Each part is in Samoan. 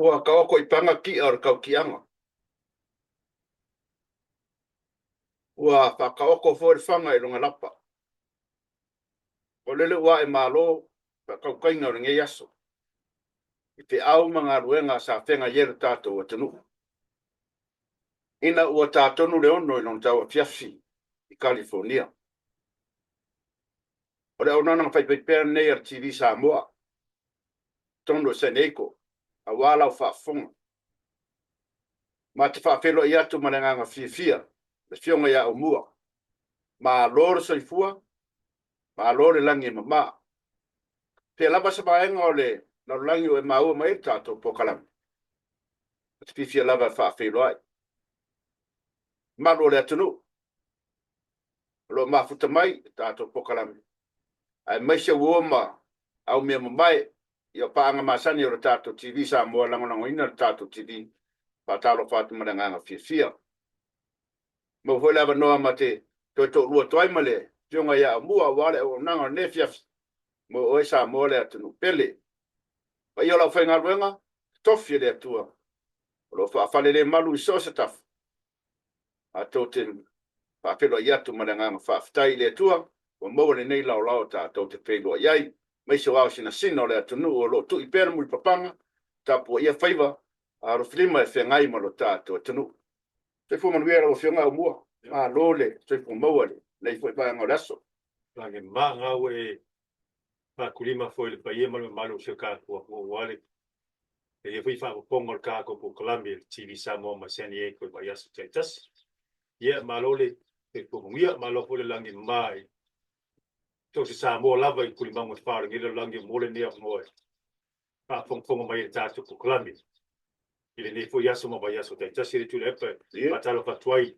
Ua taoto i paga ti'a o le tautiaga. Ua faataoto foi le faga i lona lapa. O lele ua ae malo faatautaiga o lenei aso i feau ma galuega sa feagai ai lo tatou atunuu. Ina ua ta tonu le 6 i lona tauafiafi i Kalifonia. O le auaunaga faifaipea lenei a le TV Samoa, totonu o San Diego, aua lau faafofoga. Ma te faafeiloai atu ma le agaga fiafia le Afioga ia Aumua. Malo le soifua, malo le lagi e mama. Fea lava se vaega o le lalolagi o e maua mai ai le tatou polokalame, ou te fiafia lava e faafeiloai. Malu o le atunuu o lo o mafuta mai i le tatou polokalame, aemaise uo ma aumeamamae i paaga masani o le tatou TV Samoa e lagolagoina le tatou TV. Faatalofa atu ma le agaga fiafia. Maua foi le avanoa ma te toe toalua atu ai ma le Afioga ia Aumua aua le auaunaga o lenei afiafi mo oe Samoa le atunuu pele. Paia o le aufaigaluega, totofi e le Atua, o lo o faafalelemalu i so o se tafa, matou te faafeiloai atu ma le agaga faafetai i le Atua ua maua lenei laolao tatou te feiloai ai, aemaise o ao sinasina o le atunuu o lo o tui pea le mulipapaga, tapuaia faiva a alofilima e feagai ma lo tatou atunuu. Soifua manuia lau Afioga Aumua, malo le soifua maua i lenei foi vaega o le aso. Lagi ma e faakulima foi i le paia ma le mamalu o si o tatou atunuu aua le ia foi faafofoga o le tatou polokalame le TV Samoa mai San Diego i vaiaso taitasi. Ia, malo le soifua manuia, malo foi le lagi mama i so o se Samoa lava i tulimagu e fa o lenei lalolagi mo lenei avanoa e faafogafoga mai ai i le tatou polokalame i lenei foi aso ma vaiaso taitasi. Le Tuilaepa e faatalofa atu ai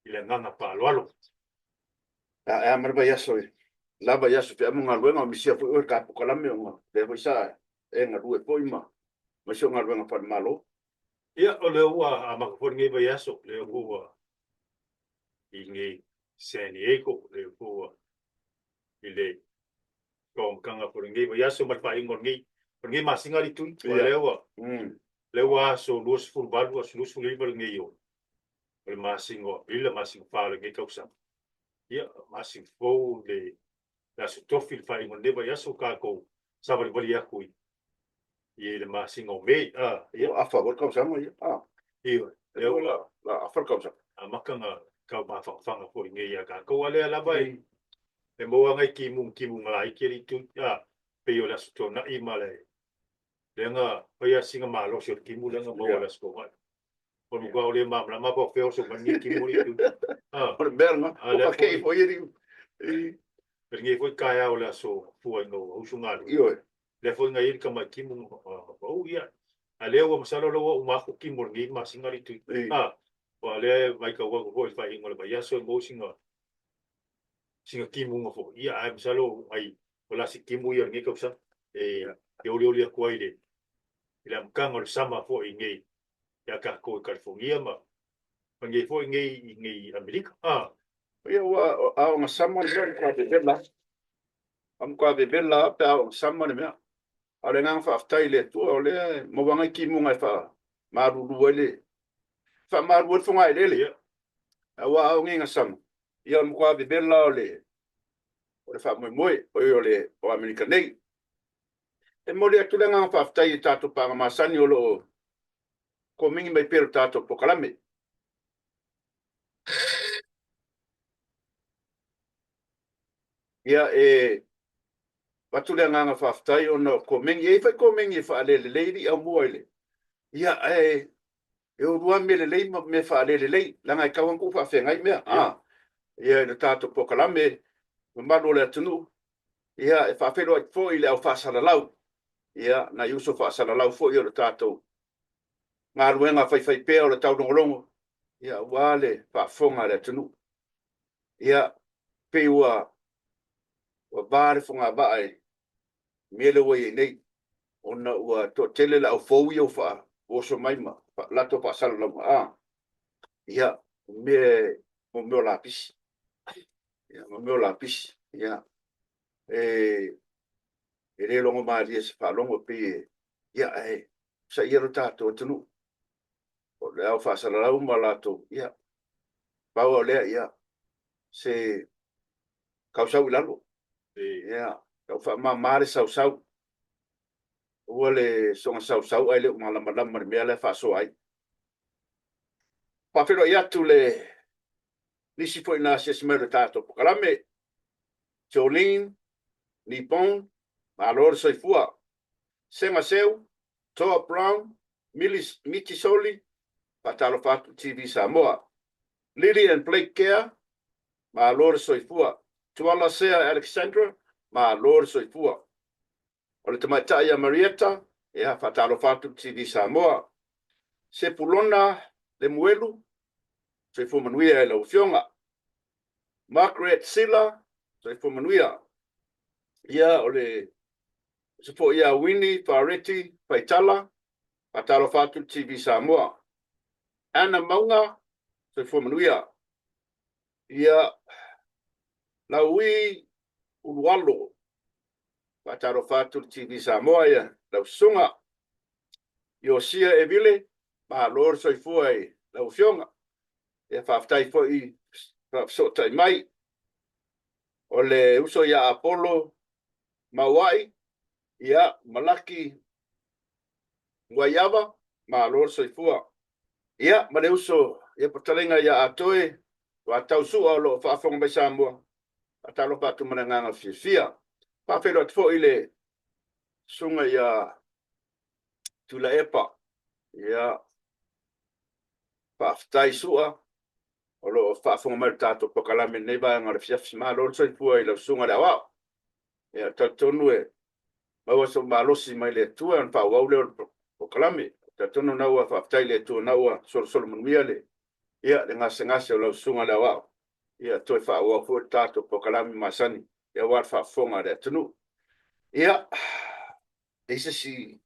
i le agaga faaaloalo. E a ma le vaiaso e lava i aso feau ma galuega, o misia foi oe i le ta polokalame ona lea foi sa e galue foi ma aemaise o galuega faale-Malo. Ia, o lea ua amata foi lenei vaiaso, lea foi ua i nei San Diego, lea foi ua i le tauamataga foi o lenei vaiaso ma le faaiuga o lenei masina le Tui. Aua lea ua aso 28, aso 29 lenei o le masina o Aperila, masina fa o lenei tausaga. Ia, masina fou le aso tofi le faaiuga o lenei vaiaso, tatou savalivali atu i le masina o Me. Ia. Ua afa foi le tausaga ia. Ioe. Lea ua la afa le tausaga. Amata ona tau mafanafana foi nei ia tatou. A lea lava e maua nai timu timuga laiti e le Tui, pei o le Aso Toonai ma le lea na fai lava sina malosi o le timu lea na maua i le Aso Toonai. O le matua o le malamalama po o fea oso mai lenei timu le Tui. O le mea lena, o ka kei foi e lenei foi taeao o le aso fua ina ua usu galuega. Ioe. Lea foi na i ai le tamai timu pau, ia. A lea ua masalo lea ua uma atu timu o lenei masina le Tui. Aua o lea e matau atu foi i le faaiuga o le vaiaso e maua sina timuga foi, ia, ae masalo ai o la se timu ia o lenei tausaga e olioli atu ai i le amataga o le sama foi nei ia tatou i Kalifonia ma nei foi nei i nei Amerika. Ia, ua aoga sama le mea, matua vevela. A matua vevela lava pe a oo ina sama le mea. A o le agaga faafetai i le Atua, o lea e maua nai timuga e faamalulu ai le faamalu ai le fogaeleele. Aua a oo nei ina sama, ia o le matua vevela lava o le faamoemoe, oi o le o Amerika nei. E momoli atu le agaga faafetai i tatou paaga masani o lo o komigi mai pea i le tatou polokalame. Ia, e avatu le agaga faafetai ona o komegi. E i ai foi komegi e faalelelei alii Aumua i le... Ia, ae e o lua mea lelei ma mea faalelelei, leaga e tatau lava ona tuu faafeagai mea. Ia, i le tatou polokalame, mamalu o le atunuu, ia, e faafeiloai foi i le au faasalalau, ia, nai uso faasalalau foi o le tatou galuega faifaipea o le taulogologo, ia, aua le faafofoga a le atunuu. Ia, pei ua va le fogavaa i le mea lea ua i ai nei, ona ua toatele le au fou ia ua oso mai ma latou faasalalauga, ia, mea, mo mea o lapisi, ia, mo mea o lapisi, ia, e le logomalie i se faalogo, pei e, ia, ae Saia lo tatou atunuu. O le ao faasalalau ma latou, ia, pau o lea, ia, se kausau i lalo. Ia, tau faamama le sausau. Aua le soona sausau ae le o malamalama i le mea la e faasoa ai. Faafeiloai atu le nisi foi na asiasi mai o le tatou polokalame. Jolene Nipon, malo le soifua. Sega Seu, Toa Brown, Millis Mitisoli, faatalofa atu TV Samoa. Lily and Blake Care, malo le soifua. Tuala Sea Alexandra, malo le soifua. O le tamaitai ia Marietta, ia, faatalofa atu TV Samoa. Sepulona Lemuelu, soifua manuia i lau Afioga. Margaret Sila, soifua manuia. Ia, o le uso foi ia Winnie Fareti Faitala, faatalofa atu TV Samoa. Anna Mauga, soifua manuia. Ia, Laui Ulualo, faatalofa atu le TV Samoa, ia lau susuga. Iosia Evile, malo le soifua i lau Afioga. Ia, faafetai foi faafesootai mai. O le uso ia Apolo Mauai, ia, Malaki Muaiava, malo le soifua. Ia, ma le uso ia pataleiga ia Atoe, ua tau sua o lo o faafofoga mai Samoa, faatalofa atu ma le agaga fiafia. Faafeiloai atu foi le susuga ia Tuilaepa. Ia, faafetai Sua o lo o faafofoga mai le tatou polokalame i lenei vaega o le afiafi. Malo le soifua i lau susuga i le aoao. Ia, talitonu e maua sou malosi mai le Atua ona faaauau lea o le polokalame. Talitonu na ua faafetai i le Atua na ua solosolo manuia le, ia, le gasegase o lau susuga i le aoao. Ia, toe faaauau foi le tatou polokalame masani aua le faafofoga a le atunuu. Ia, e se isi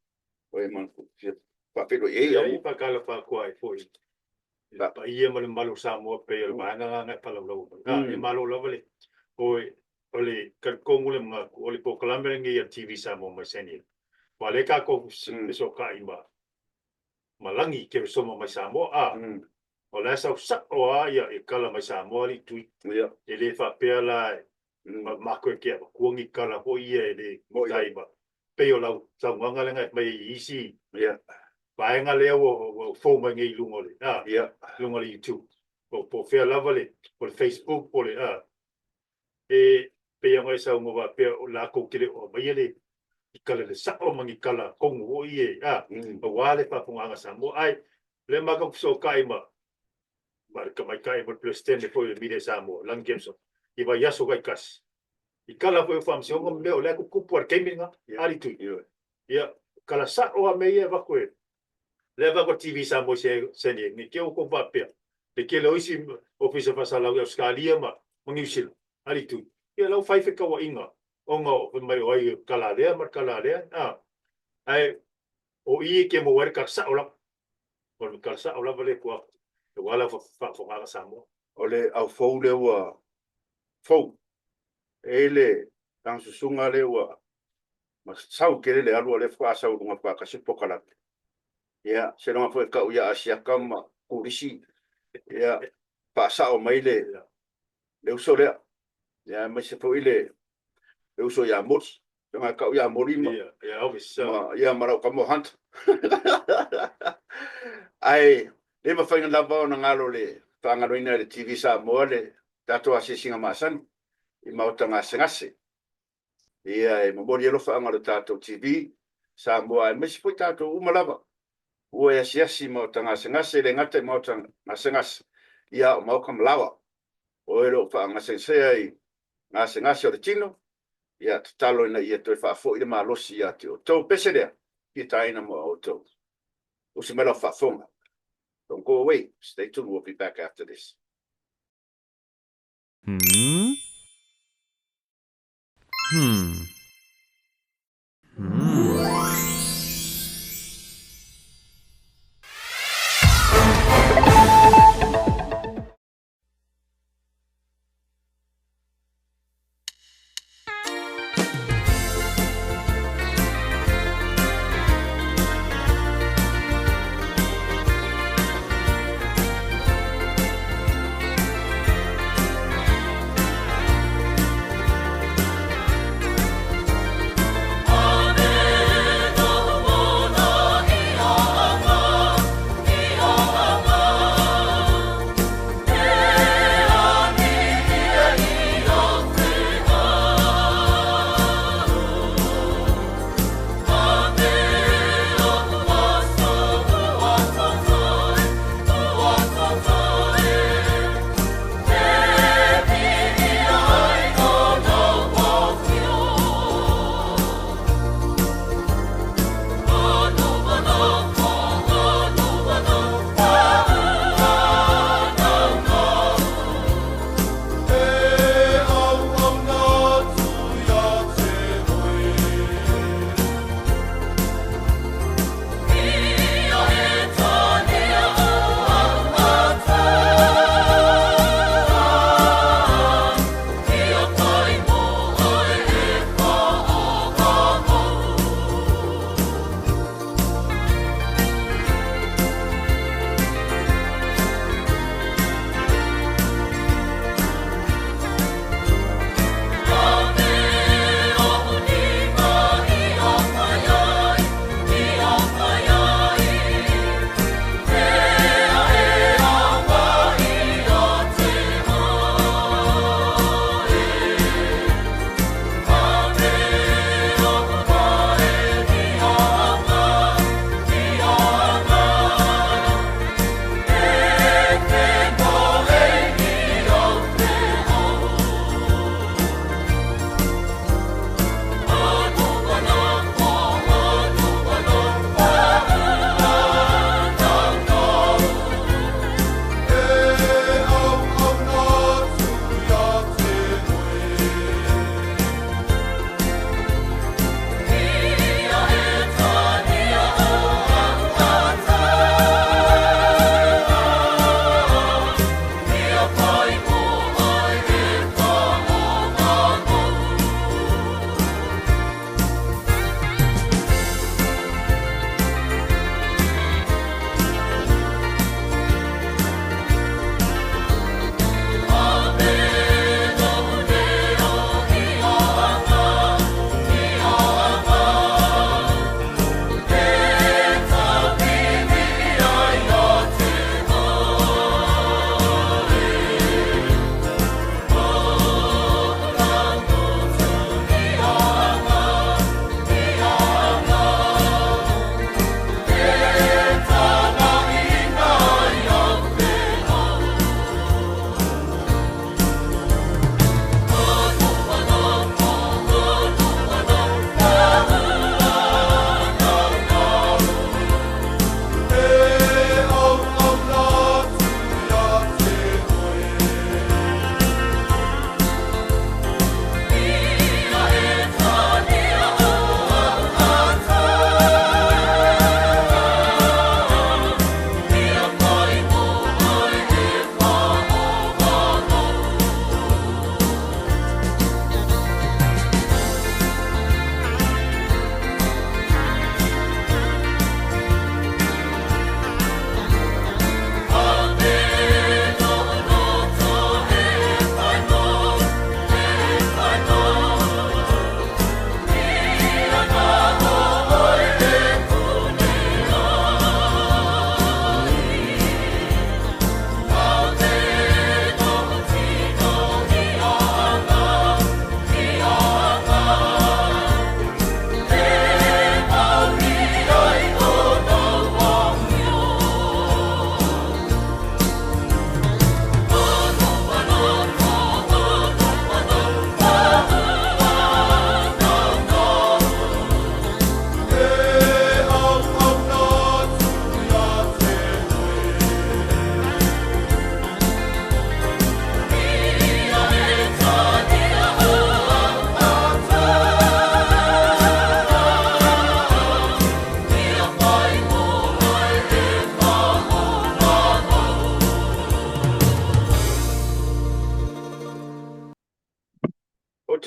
o e fia faafeiloai ai? Ia, faatalofa atu ai foi i le paia ma le mamalu o Samoa pei o le vaega lena e palaulau mai. E malo lava le o le talitonu le manatu o le polokalame lenei a le TV Samoa mai San Diego. Aua o lea tatou fesootai ma lagi Keresoma mai Samoa, a o la e sau sao lava ia tala mai Samoa alii tui. E le faapea la matou e te avatua ni tala foi ia e le tai ma pei o lau saunoaga lea na e fai mai ai i isi vaega lea ua fou mai nei i luga o le luga o le YouTube po o fea lava le po o le Facebook po o le e pei ona e saunoa faapea o latou te le o aumaia le tala le sao ma ni tala tonu foi ia aua le faafofogaaga a Samoa. Ae o lea matou te fesootai ma le tamaitai ma le Peresetene foi o le Media Samoa, Lagi Jamesone, i vaiaso taitasi. I tala foi o faamasinoga ma mea o lea e tutupu lava i le taimi lena, a alii tui. Ia, tala sao lava mea ia e avatu e lea e avatu e le TV Samoa i San Diego, ne i te i ua outou faapea, le tele o isi ofisa faasalalau i Ausetalia ma Niu Sila, alii tui, ia la ua fai fetauaiga ona o fai mai o ai o le tala a lea ma le tala a lea, a. Ae o i e te maua ai le tala sao lava. O le tala sao lava lea e tua atu, aua lau faafofogaaga Samoa. O le au fou lea ua fou. E i ai le lagasusuga lea ua sau tele le alu, a o lea faatoa sau i luga faatoa tasi le polokalame. Ia, seiloga foi e tau ia Asiata ma Turisi, ia, faasao mai le uso lea, ia, aemaise foi le uso ia Moli. Seiloga e tau ia Moli ma, ia, ma lau tama o Hunter. Ae le mafai lava ona galo le faagaloina e le TV Samoa le tatou asiasiga masani i maota gasegase. Ia, e momoli alofaaga o le tatou TV Samoa, aemaise foi tatou uma lava ua e asiasi i maota gasegase, e le gata i maota gasegase, ia, o maota ma laoa. O e o lo o faagasegasea i gasegase o le tino, ia, tatalo ina ia toe faafoi le malosi ia te outou. Pese lea, fia taina mo outou. Usi mai lau faafofoga. Don't go away. Stay tuned. We'll be back after this.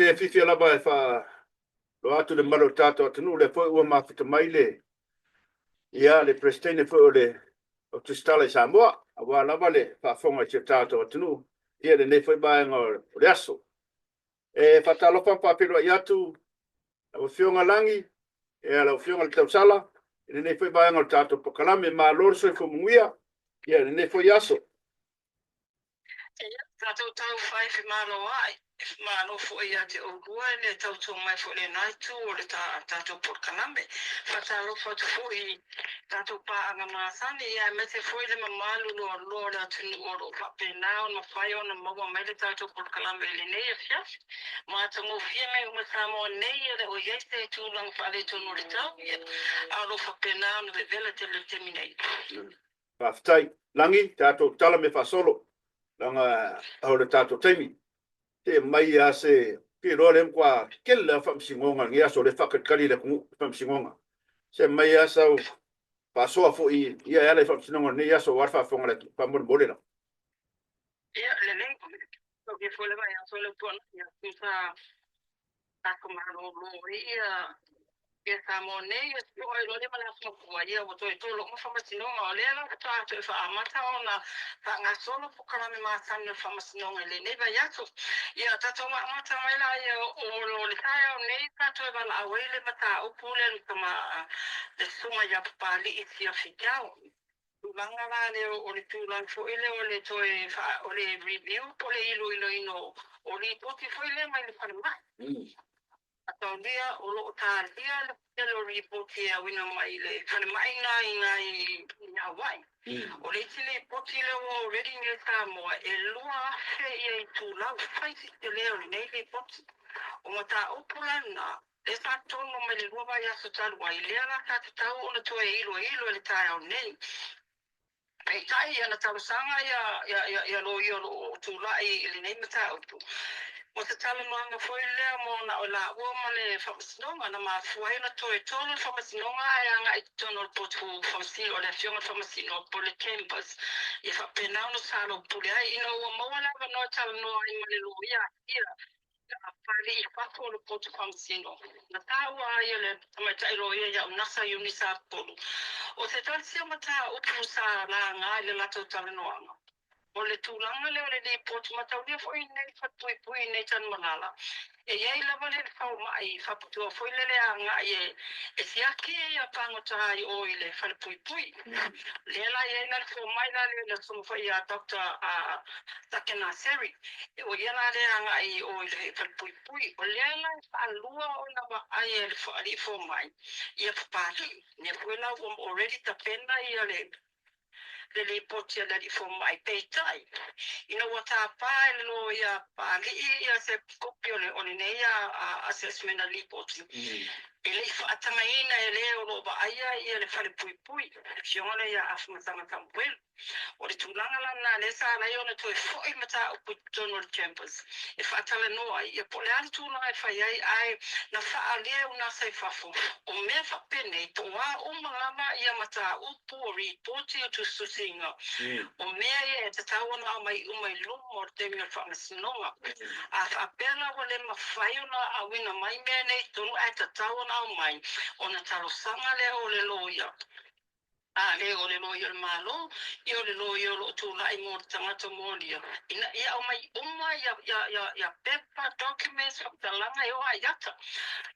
te fiafia lava e faailoa atu le mamalu o le tatou atunuu, lea foi ua mafuta mai le ia le Peresetene foi o le o Tusitala i Samoa, aua lava le faafofoga i si o tatou atunuu ia i lenei foi vaega o le aso. E faatalofa ma faafeiloai atu lau Afioga Lagi, ia lau Afioga i le Tausala, i lenei foi vaega o le tatou polokalame. Malo le soifua manuia ia i lenei foi aso. Ia, tatou tau fai femaloai, malo foi ia te oulua i le tautua mai foi i lena itu o le tatou polokalame. Faatalofa atu foi i tatou paaga masani, ia aemaise foi le mamalu loaloa o le atunuu o lo o faapena ona mafai ona maua mai le tatou polokalame i lenei afiafi. Matagofie mea uma i Samoa nei, e le o i ai se tulaga faaletonu o le tau, ia, a o lo o faapena ona vevela tele i le taimi nei. Faafetai. Lagi, tatou tala me faasolo, leaga o le tatou taimi. Se mai lava se, te iloa lea matua tele lava faamasinoga i lenei aso, o lea e faatalitali le atunuu i faamasinoga. Se mai lava sau faasoa foi ia e ala i faamasinoga o lenei aso aua le faafofoga a le atunuu, faamolemole lava. Ia, lelei. Tau foi le vaiaso lea ua tuanai atu sa tatou malolo ai ia Samoa nei, ia toa ai loa lea ma le Aso Gafua, ia ua toe tolo uma faamasinoga. O lea la faatoa toe faaamata ona faagasolo polokalame masani o le faamasinoga i lenei vaiaso. Ia tatou amata mai la ia o le taeao nei sa toe valaau ai le mataupu lea le susuga ia Papalii Siafitau. Tulaga la lea o le tulaga foi lea o le toe o le review po o le iloiloina o lipoti foi lea mai le falemai. Mataulia o lo o talia le tele o lipoti e auina mai le falemai na i nai i Hawaii. O le isi lipoti lea ua already nei i Samoa e 2000 ia itulau fai si tele o lenei lipoti. O mataupu la lena lea sa tono mai le 2 vaiaso talu ai, lea la sa tatau ona toe iloilo i le taeao nei. Peitai, ia na talosaga ia loia o lo o tulai i lenei mataupu, mo se talanoaga foi lea mo na o laua ma le Faamasinoga, na mafua ai ona toe tolo le Faamasinoga ae agai i totonu o le potu faamasino o le Afioga i le Faamasino po o le Chambers, ia faapena ona soalaupule ai. Ina ua maua le avanoa e talanoa ai ma le loia ia Pale i fafo o le potu faamasino, na taua ai e le tamaitai loia ia Unasa Eunice Apulu. O se tasi o mataupu sa laga i le latou talanoaga, o le tulaga lea o le lipoti mataulia foi i nei falepuipui i nei Tanumalala, e i ai lava le faomai faapitoa foi lele e agai e siaki ia pagota i o i le falepuipui. Lea la e i ai la le fomai la lea le susuga foi ia Doctor Takena Seri, o ia la lea e agai i o i le falepuipui. O lea la e faalua ona vaai e le alii fomai ia Papalii. Lea foi la ua already tapena ia le lipoti a le alii fomai. Peitai, ina ua tapa e le loia Papalii ia se kopi o lenei assessment a lipoti, e le i faatagaina e le o lo o vaaia ia le falepuipui, le afioga lea ia Afamasaga Samuelu. O le tulaga la lena lea sa ala ai ona toe foi le mataupu i totonu o le Chambers e faatalanoa ai ia po o le a le tulaga e fai ai, ae na faaalia e Unasa i fafo o mea faapenei po o a uma lava ia mataupu o ripoti o tusitusiga o mea ia e tatau ona aumai uma i luma o le taimi o le faamasinoga. A faapea la ua le mafai ona auina mai mea nei i totonu ae tatau ona aumai, ona talosaga lea o le loia, a le o le loia o le Malo, ia o le loia o lo o tulai mo le tagata molia, ina ia aumai uma ia pepa, documents, faamatalaga e oo lava i ata.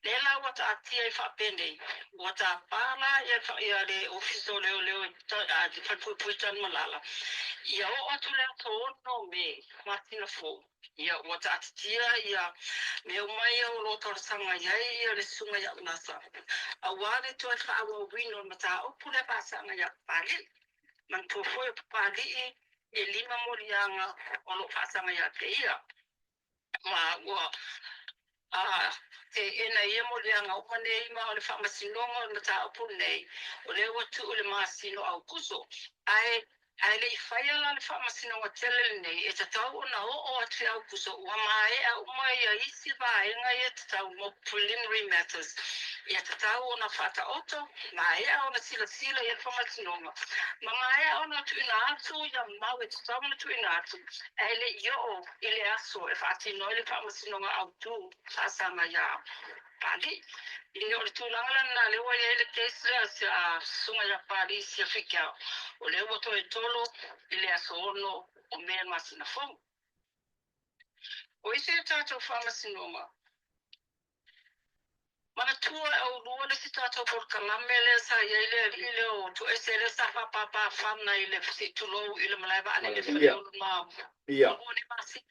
Lea la ua taatia ai faapenei, ua tapa la ia le Ofisa o Leoleo i le Falepuipui Tanumalala, ia oo atu le aso 6 Me, masina fou, ia ua taatitia ia mea uma ia o lo o talosaga i ai ia le susuga ia Unasa, aua le toe faaauauina o le mataupu lea faasaga ia Papalii. Manatua foi o Papalii e 5 moliaga o lo o faasaga ia te ia, ma ua teena ia moliaga uma nei, ma o le faamasinoga o le mataupu lenei, o lea ua tuu i le masina o Aokuso. Ae Ae le i faia la le faamasinoga tele lenei, e tatau ona oo atu i Aukuso ua maea uma ia isi vaega ia tatau mo preliminary matters, ia tatau ona faataoto, maea ona silasila i ai le faamasinoga, ma maea ona tuuina atu ia mau e tatau ona tuuina atu, ae le i oo i le aso e faatino ai le faamasinoga autu faasaga ia Papalii. Ia o le tulaga la lena lea ua i ai le case lea a Susuga ia Papalii Siafikiao, o lea ua toe tolo i le aso 6 o Me masina fou. O isi a tatou faamasinoga, manatua e ʻaulua le isi tatou polokalame lea sa i ai le alii lea o Toese lea sa faapāpā fana i le se i tulou i le malae vaalele Faleolo ma lua nei masina.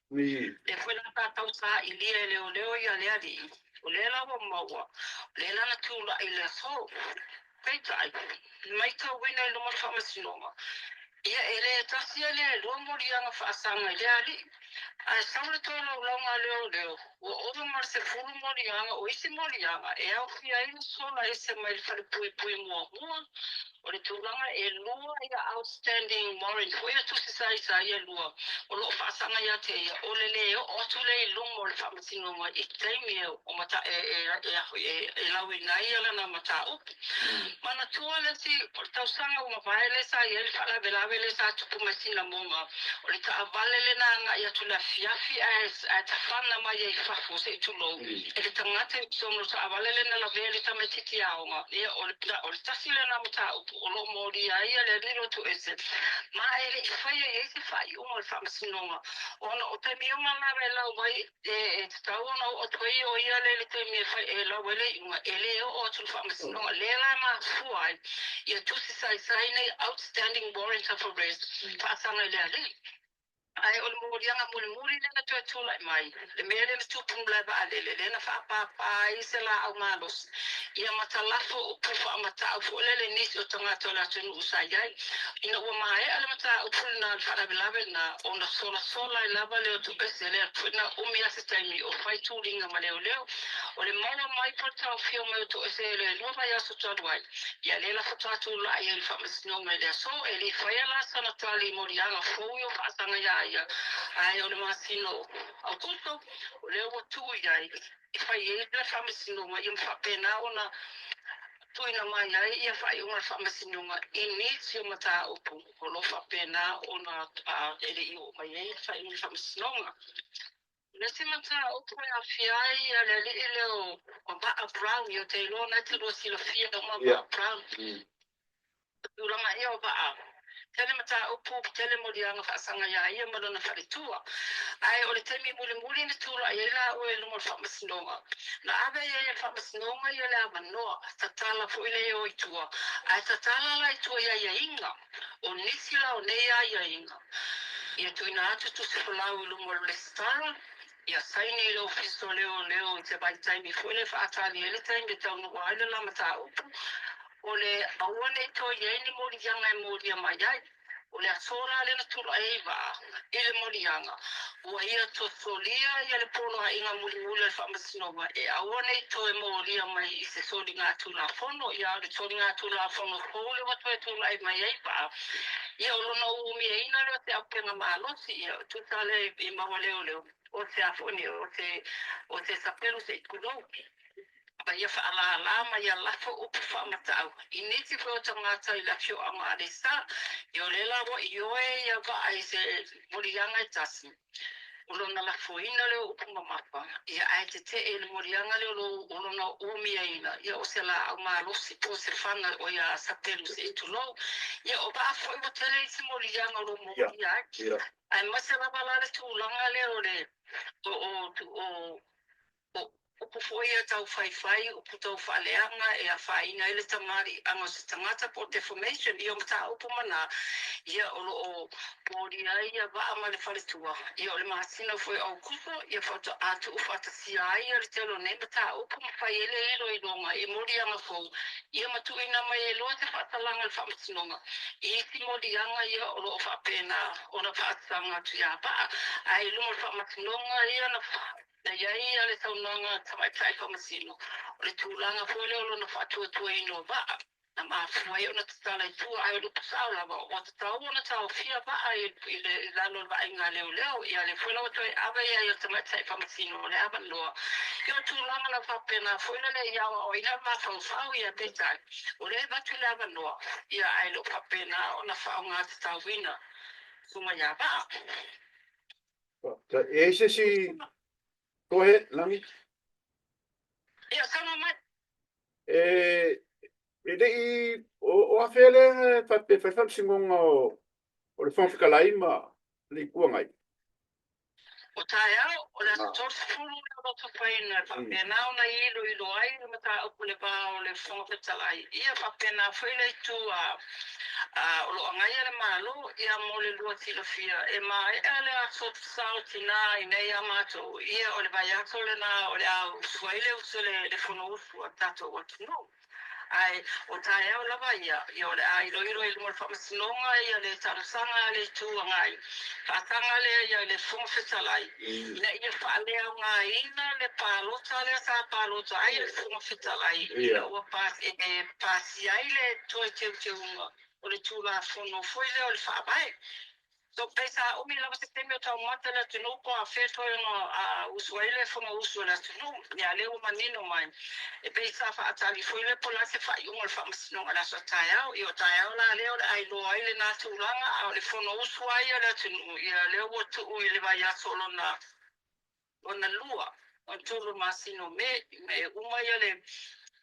Lea foi la sa tau sailia e leoleo ia le alii, o lea la ua maua, o lea la na tulai i le aso. Peitai, matauina i luma o le faamasinoga, ia e le tasi e le lua moliaga faasaga i lea alii. Ae sau le tolaulauga a leoleo, ua ova ma le 10 moliaga, o isi moliaga e aofia ai le sola ese mai le falepuipui muamua, O le tulaga e lua ia outstanding warrant foi ia tusi sa i e lua o lo o faasaga ia te ia, o le le oo atu lea i luma o le faamasinoga i taimi e o mata e e e a foi e e lauina ai ia lana mataupu. Manatua le isi o le tausaga ua mavae lea sa i ai le faalavelave lea sa tupu mai Sinamoga, o le taavale lena agai atu i le afiafi ae ae tafana mai ai i fafo se i tulou e le tagata i totonu o le taavale lea na lavea i le tamaitiiti aoga. Ia, o le, o le tasi lena mataupu o lo o molia ai le Alii Lotu Ese, ma e le i faia i ai se faaiuga o le faamasinoga, ona o taimi uma lava e lau ai, e tatau ona oo atu ai o ia lea i le taimi e fai, e lau ai le iuga, e le oo atu i le faamasinoga. Lea la e mafua ai ia tusi saisai nei outstanding warrant of arrest faasaga i le Alii. Ae o le moliaga mulimuli lea na toe tulai mai, le mea lea na tupu i malae vaalele, lea na faapāpā ai se laau malosi, ia matalafo upu faamatau foi lele i nisi o tagata o le atunuu sa i ai. Ina ua maea le mataupu lena, le faalavelave lena, ona solasola ai lava lea o Toese, lea foi na umi lava se taimi o fai tuliga ma leoleo. O le maua mai po o le taofia mai o Toese e le lua vaiaso talu ai, Ia lea la faatoa tulai ai le faamasinoga i le aso, e le i faia la sana tali i moliaga fou i o faasaga iā ia, ae o le masina o Aokuso, o lea ua tuu i ai e fai ai le faamasinoga ia ma faapena ona tuuina mai ai ia faaiuga a le faamasinoga i nisi o mataupu o lo o faapena ona e le i oo mai ai le faaiuga a le faamasinoga. O le isi mataupu e aafia ai le alii lea o Vaa Brown, ia ou te iloa o lena e te lua silafia uma Vaa Brown. O tulaga ia o Vaa, tele mataupu, tele moliaga faasaga iā ia ma lona faletua. Ae o le taimi mulimuli na tulai ai laua i luma o le faamasinoga, na ave i ai e le faamasinoga ia le avanoa, tatala foi le o i tua, ae tatala la i tua i aiaiga. O nisi la o nei aiaiga, ia tuuina atu tusi folau i luma o le Resitala, ia saini i le Ofisa o Leoleo i se vaitaimi foi lea e faatali ai le taimi e taunuu ai le la mataupu, o le aua ne i toe i ai ni moliaga e molia mai ai. O le aso la lea na tulai ai Vaa i le moliaga, ua ia tosolia ia le poloaiga mulimuli a le Faamasinoga e aua ne i toe molia mai i se soligatulafono, ia o le soligatulafono fou lea ua toe tulai mai ai Vaa, ia o lona umiaina lea o se auupega malosi, ia tusa lea i maua leoleo, o se a foi nei, o se, o se sapelu se i tulou. Ma ia faalālā ma ia lafo upu faamatau i nisi foi o tagata i le afioaga a Aleisa. Ia o lea la ua ioe ia Vaa i se moliaga e tasi, o lona lafoina lea o upu mamafa, ia ae tetee i le moliaga lea o lona umiaina, ia o se laau malosi po o se fana o ia sapelu se i tulou. Ia o Vaa foi ua tele isi moliaga o lo o molia ai, aemaise lava la le tulaga lea o le o o O upu foi ia tau faifai, upu tau faaleaga e afaina ai le tamaliiaga o se tagata po o defamation, ia o mataupu ma na, ia o lo o molia ai ia Vaa ma le faletua, ia o le masina foi o Aukuso, ia faatoa tuufaatasia ai ia le tele o nei mataupu ma fai ai le iloiloga i moliaga fou, ia ma tuuina mai ai loa se faatalaga i le faamasinoga i isi moliaga ia o lo o faapena ona faasaga atu ia Vaa, ae i luma o le faamasinoga ia na Na i ai ia le saunoaga a le Tamaitai Faamasino, o le tulaga foi lea o lona faatuatuaina o Vaa, Na mafua ai ona tatala i tua, ae o le upu sao lava, ua tatau ona taofia vaa i le i lalo o le vaaiga a leoleo. Ia lea foi la ua toe ave i ai o le tamaitai faamasino o le avanoa. Ia o tulaga lava faapena foi lele i aoaoina le mafaufau, ia peitai, o lea e avatu le avanoa, ia ae le o faapena ona faaaoga tatauina susuga ia Vaa. Faafetai. E i ai se isi Go ahead, Lagi. Ia, saunoa mai. E, e le i, o, o afea lea e faapea e fai faamasinoga o, o le Fofoga Fetalai ma le Itu Agai? O taeao, o le aso 30 le alotofaina e faapena ona iloilo ai le mataupu i le va o le Fofoga Fetalai, ia faapena foi le itu a o lo o agaia le Malo, ia mo le lua silafia, e maea le aso sao tina i nei a matou, ia o le vaiaso lena o le a usu ai le usu le Fonousu a le tatou atunuu. Ae o taeao lava ia, ia o le a iloilo i luma o le Faamasinoga ia le talosaga a le Itu Agai, faataga lea ia i le Fofoga Fetalai, ina ia faaleaogaina le palota lea sa palota ai le Fofoga Fetalai ina ua e pasia ai le toe teuteuga o le Tulafono foi lea o le Faavae. So pei sa umi lava se taimi o taumate le atunuu po o afea toe ona usu ai le Fonousu a le atunuu. Ia lea ua manino mai e pei sa faatali foi lea po o le a se faaiuga o le Faamasinoga i le aso a taeao. Ia o taeao la lea o le a iloa ai lena tulaga, a o le Fonousu lava ia a le atunuu, ia lea ua tuu i le vaiaso lona lona lua, lona tolu masina o Me, ina ia uma ia le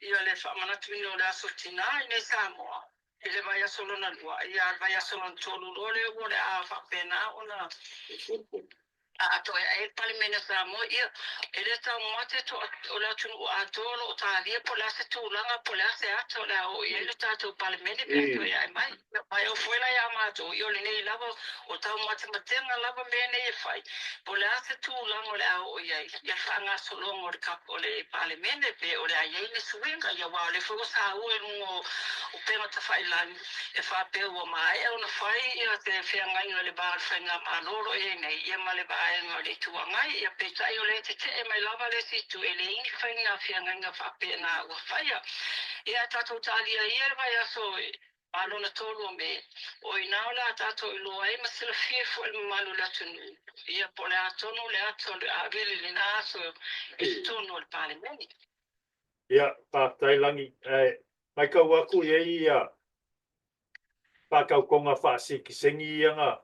ia le faamanatuina o le Aso Tina i nei Samoa i le vaiaso lona lua, ia a le vaiaso lona tolu loa lea ua o le a faapena ona atoa ai le Palemene o Samoa. Ia, e le taumate toa o le atunuu atoa o lo o talia po o le a se tulaga po o le a se ata o le a oo i ai le tatou Palemene pe a toe ae mai. Mai o foi la iā matou, ia o lenei lava, o taumatematega lava mea nei e fai, po o le a se tulaga o le a oo i ai ia le faagasologa o le o le Palemene, pe o le a i ai ni suiga, ia aua o lea foi ua saua i luga o upega tafailagi e faapea ua maea ona fai ia se feagaiga i le va o le Faigamalo o lo o i ai nei ia ma le vaega o le Itu Agai, ia peitai o lea e tetee mai lava le isi itu e leai ni faiga feagaiga faapena ua faia. Ia ae tatou talia ia le vaiaso a lona tolu o Me, o i ina o le a tatou iloa ai ma silafia foi le mamalu o le atunuu, ia po o le a tonu le ata o le avele i lena aso i totonu o le Palemene. Ia, faafetai Lagi. Ae matau atu i ai ia faatautoga faasikiseni ia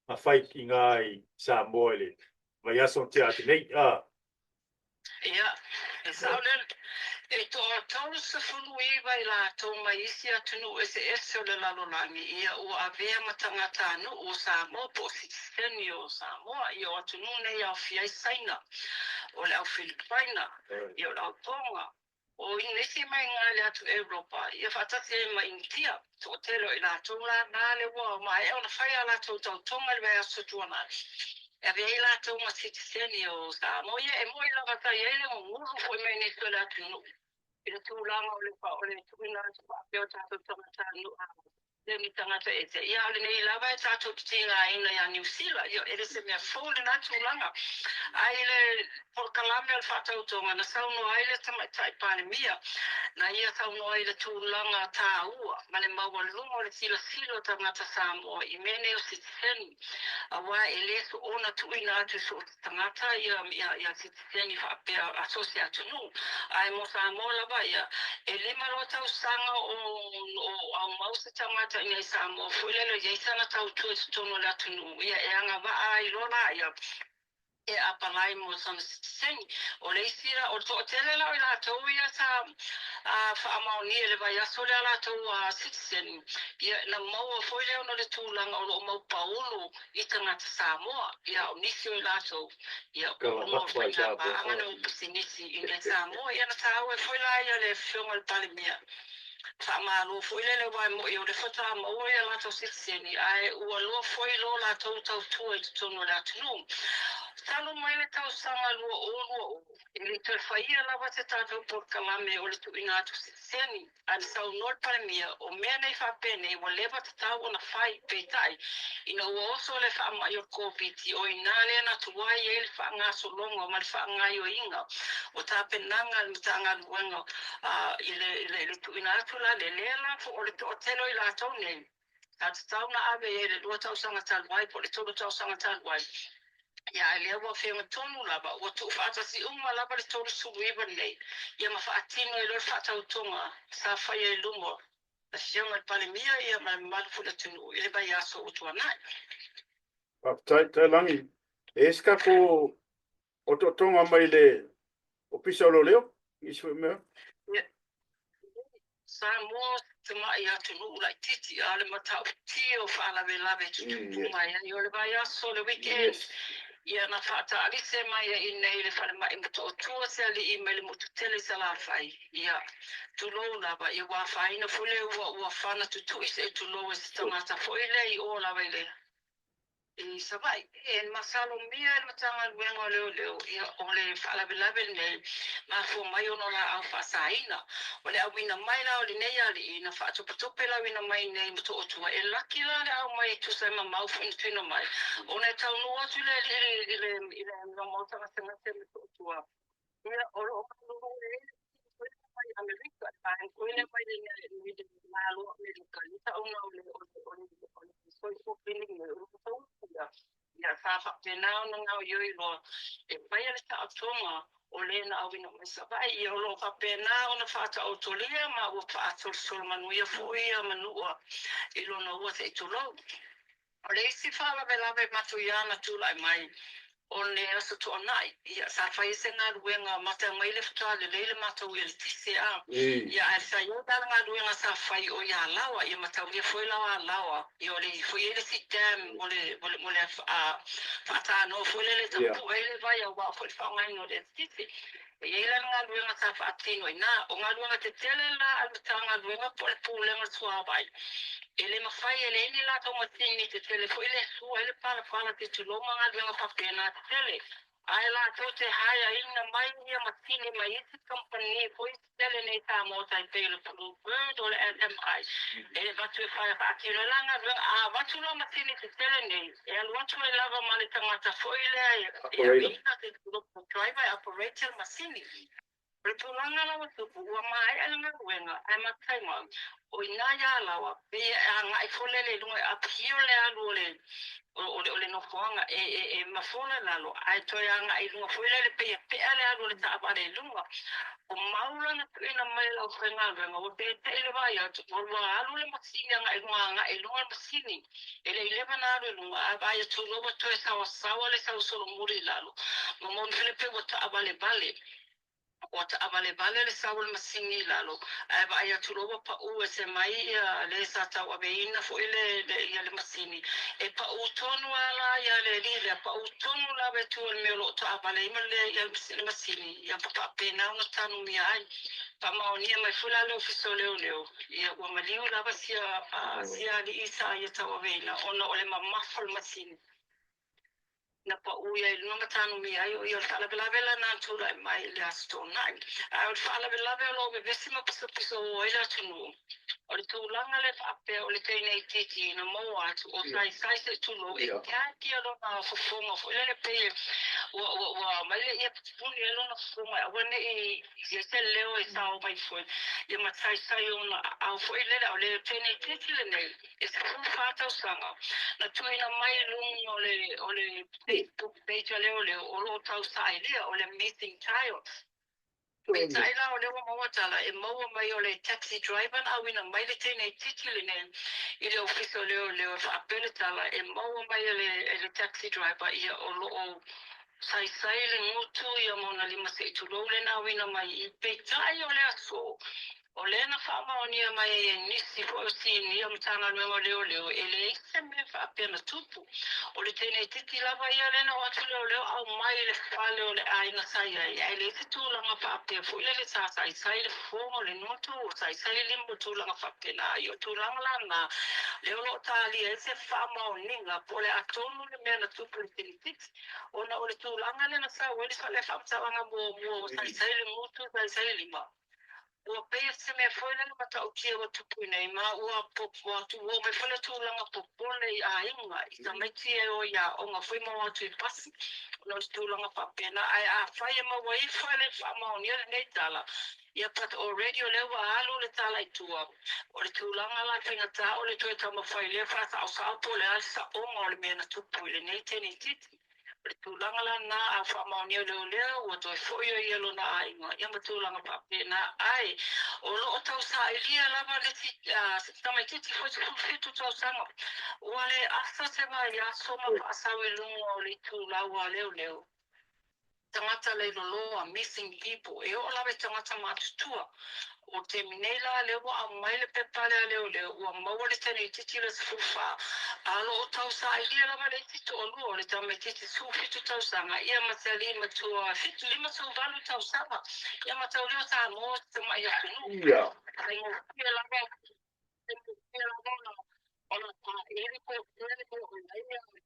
na fai i ina i Samoa i le vaiaso na tea atu nei. A. Ia, e sao lea, e toa 39 i latou mai isi atunuu eseese o le lalolagi, ia ua avea ma tagatanuu o Samoa po o sitiseni o Samoa. Ia o atunuu nei e aofia ai Saina, o le au Filipaina, ia o le au Tonga, O nisi mai ga le atu Europa, ia faatasi ai ma Initia. Toatele o i latou la na lea ua maea ona fai a latou tautoga i le vaiaso tuanai, e ave ai latou ma sitiseni o Samoa. Ia e moni lava sa i ai le gugulu foi mai nisi o le atunuu i le tulaga o le o le tuuina atu faapea o tatou tagatanuu Lea ni tagata ese. Ia, a o lenei lava e tatou te tigaina ia Niu Sila. Ia, e le se mea fou lena tulaga. Ae i le polokalame o le faatautoga na saunoa ai le Tamaitai Palemia, na ia saunoa ai i le tulaga taua ma le maualuga o le silasila o tagata Samoa i mea nei o sitiseni, aua e le soona tuuina atu i so o se tagata ia, ia, ia sitiseni faapea a so o se atunuu. Ae mo Samoa lava ia, e 5 loa tausaga o, o aumau se tagata i inei Samoa foi lele i ai sana tautua i totonu o le atunuu, ia e agavaa ai loa laia e apalai mo sana sitiseni. O le isi la, o le toatele la o i latou ia sa faamaonia i le vaiaso lea latou sitiseni, ia na maua foi lea ona o le tulaga o lo o mau paulu i tagata Samoa. Ia o nisi o i latou, ia o luga o le faigapaaga lea o pisinisi i inei Samoa. Ia na taua ai foi la ia le Afioga i le Palemia, faamalo foi lele aua e moni o lea faatoa maua ia latou sitiseni, ae ua loa foi lo latou tautua i totonu o le atunuu. Talu mai le tausaga 2020, e le i toe faia lava se tatou polokalame o le tuuina atu sitiseni, ae na saunoa le Palemia, o mea nei faapenei ua leva tatau ona fai, peitai, ina ua oso le faamai o le Koviti, o i ina lea na tuai ai le faagasologa ma le faagaoioiga o tapenaga a le Matagaluega i le tuuina atu la lea la o le toatele o i latou nei, sa tatau ona ave i ai i le 2 tausaga talu ai po o le 3 tausaga talu ai, ia ae lea ua fegatonu lava, ua tuufaatasi uma lava le 39 nei, ia ma faatino ai loa le faatautoga sa faia i luma o le Afioga i le Palemia ia ma le mamalu foi o le atunuu i le vaiaso ua tuanai. Faafetai, Tailagi. E i ai se tatou otootoga mai le Ofisa o Leoleo, nisi foi mea. Ia, Samoa tamai atunuu laitiiti, a o le matautia o faalavelave tutupu mai ai. O le vaiaso, le weekend, ia na faataalise mai ai i inei i le falemai Motootua se alii mai le motu tele i Salafai. Ia, tulou lava, ia ua afaina foi le ua fana tutui se i tulou e se tagata foi lea i o lava i le i Savaii. E masalomia e le Matagaluega o Leoleo, ia, o le faalavelave lenei, mafua mai ona o laau faasaina. O le auina mai la o lenei alii, na faatopetope le auina mai nei Motootua, e laki la le aumai e tusa ai ma mau foi na tuuina mai, ona e taunuu atu le alii i le maota gasegase o Motootua, ia, o lo o malulu ai le foi lea mai Amerika, le vaega foi lea mai le Malo o Amerika, le tauga o le soifua penei, o lo o tauapuia. Ia, sa faapena ona gaoioi loa e faia le taotoga o le na auina mai Savaii. Ia, o lo o faapena ona faataotolia ma ua faasolosolo manuia foi ia Manua i lona ua se i tulou. O le isi faalavelave matuia na tulai mai o le Aso Toonai, ia, sa fai ai se galuega mata mai le faatoa lelei le matou eletise, a. Ia, ae sa i ai la le galuega sa fai o i Alaoa, ia mataulia foi la o Alaoa, ia o le foi i ai le isi dam mo le, mo le, mo le faatanoa foi lele e tapue ai le vai aua foi le faaaogaina o le eletise. E i ai la le galuega sa faatino i ina. O galuega tetele la a le Matagaluega po o le Pulega o le Suavai, e le mafai, e leai ni latou masini tetele foi lea e sua ai le palapala se tulou ma galuega faapena tetele, ae latou te haeaina mai ia masini mai isi kamupani foi tetele nei i Samoa tai pei o le Blue Bird o le LMI, e avatu e faatino ai la galuega. A avatu loa masini tetele nei, e alu atu ai lava ma le tagata foi lea e aveina se driver e operate le masini. O le tulaga la ua tupu, ua maea le galuega, ae matai mai, o i ina i Alaoa, pei e agai foi lele i luga e uphill le alu o le, o le nofoaga, e mafola i lalo, ae toe agai i luga foi lele, pei e pea le alu o le taavale i luga. O mau la na tuuina mai e le aufaigaluega, ua teitei le vaai atu, ua alu le masini agai i luga, agai i luga le masini. E le i leva na alu i luga, ae vaai atu loa ua toe saoasaoa le sau solomuli i lalo, ma moni pei ua taavalevale. Ua taavalevale le sau o le masini i lalo, ae vaai atu loa ua pau ese mai ia le sa tauaveina foi le, le, ia le masini. E pau tonu lava la ia le alii lea, pau tonu lava i tua i le mea o lo o taavale ai ma le, ia le masini, ia ma faapena ona tanumia ai. Faamaonia mai foi la le Ofisa o Leoleo, ia ua maliu lava sia, sia alii sa ia tauaveina ona o le mamafa o le masini. Na pau ia i luga ma tanumia ai o ia. O le faalavelave la na tulai mai i le Aso Toonai. Ae o le faalavelave o lo o vevesi ma pisopiso ai le atunuu, o le tulaga lea faapea o le teine itiiti na maua atu o saisai se i tulou e gag ia lona fofoga foi lele pei ua, ua, ua aumai le ia puni ai lona fofoga e aua ne i i ai se leo e sao mai foi ia ma saisai ona aao foi lele. A o le teine itiiti lenei e 14 tausaga na tuuina mai i luga o le, o le Facebook page a leoleo o lo o tausailia o le missing child. Peitai la o lea ua maua tala e maua mai o le taxi driver na auina mai le teine itiiti lenei i le ofisa o leoleo e faapea le tala e maua mai e le, e le taxi driver ia o lo o saisai le gutu ia ma ona lima se i tulou le na auina mai i. Peitai o le aso O lea na faamaonia mai ai e nisi foi o sinia o Matagaluega o Leoleo, e leai se mea faapea na tupu. O le teineitiiti lava ia lea na o atu leoleo aumai i le fale o le aiga sa i ai, ae leai se tulaga faapea foi lele sa saisai le fofoga o le gutu, o saisai le lima, o tulaga faapena. Ia o tulaga la na, lea o lo o talia ai se faamaoniga po o le a tonu le mea na tupu i le teineitiiti, ona o le tulaga lea na sau ai le faamatalaga muamua ua saisai le gutu, saisai le lima. Ua pei o se mea foi lele matautia ua tupu i nei, ma ua oo mai foi le tulaga popole i aiga, i tamaiti e o i aoga foi ma o atu i pasi, ona o se tulaga faapena. Ae afai e maua ifo e le faamaonia lenei tala, ia but already o lea ua alu le tala i tua, o le tulaga la faigata o le toe taumafai lea faasaosao po o le a le saoga o le mea na tupu i lenei teineitiiti. O le tulaga la lena, a faamaonia o leoleo, ua toe foi o ia lona aiga, ia ma tulaga faapena. Ae o lo o tausailia lava le tamaitiiti foi 17 tausaga, ua le asa se vaiaso ma faasau i luga o le itulau a leoleo. Tagata leiloloa, missing people, e oo lava i tagata matutua. O le taimi nei la lea ua aumai le pepa lea a leoleo, ua maua le teineitiiti le 14, a o lo o tausailia lava le isi toalua o le tamaitiiti 17 tausaga, ia ma se alii matua 58 tausaga, ia mataulia o Samoa o se tamai atunuu. Faigofie lava, faigofie lava ona saili po o fea le mea o i ai.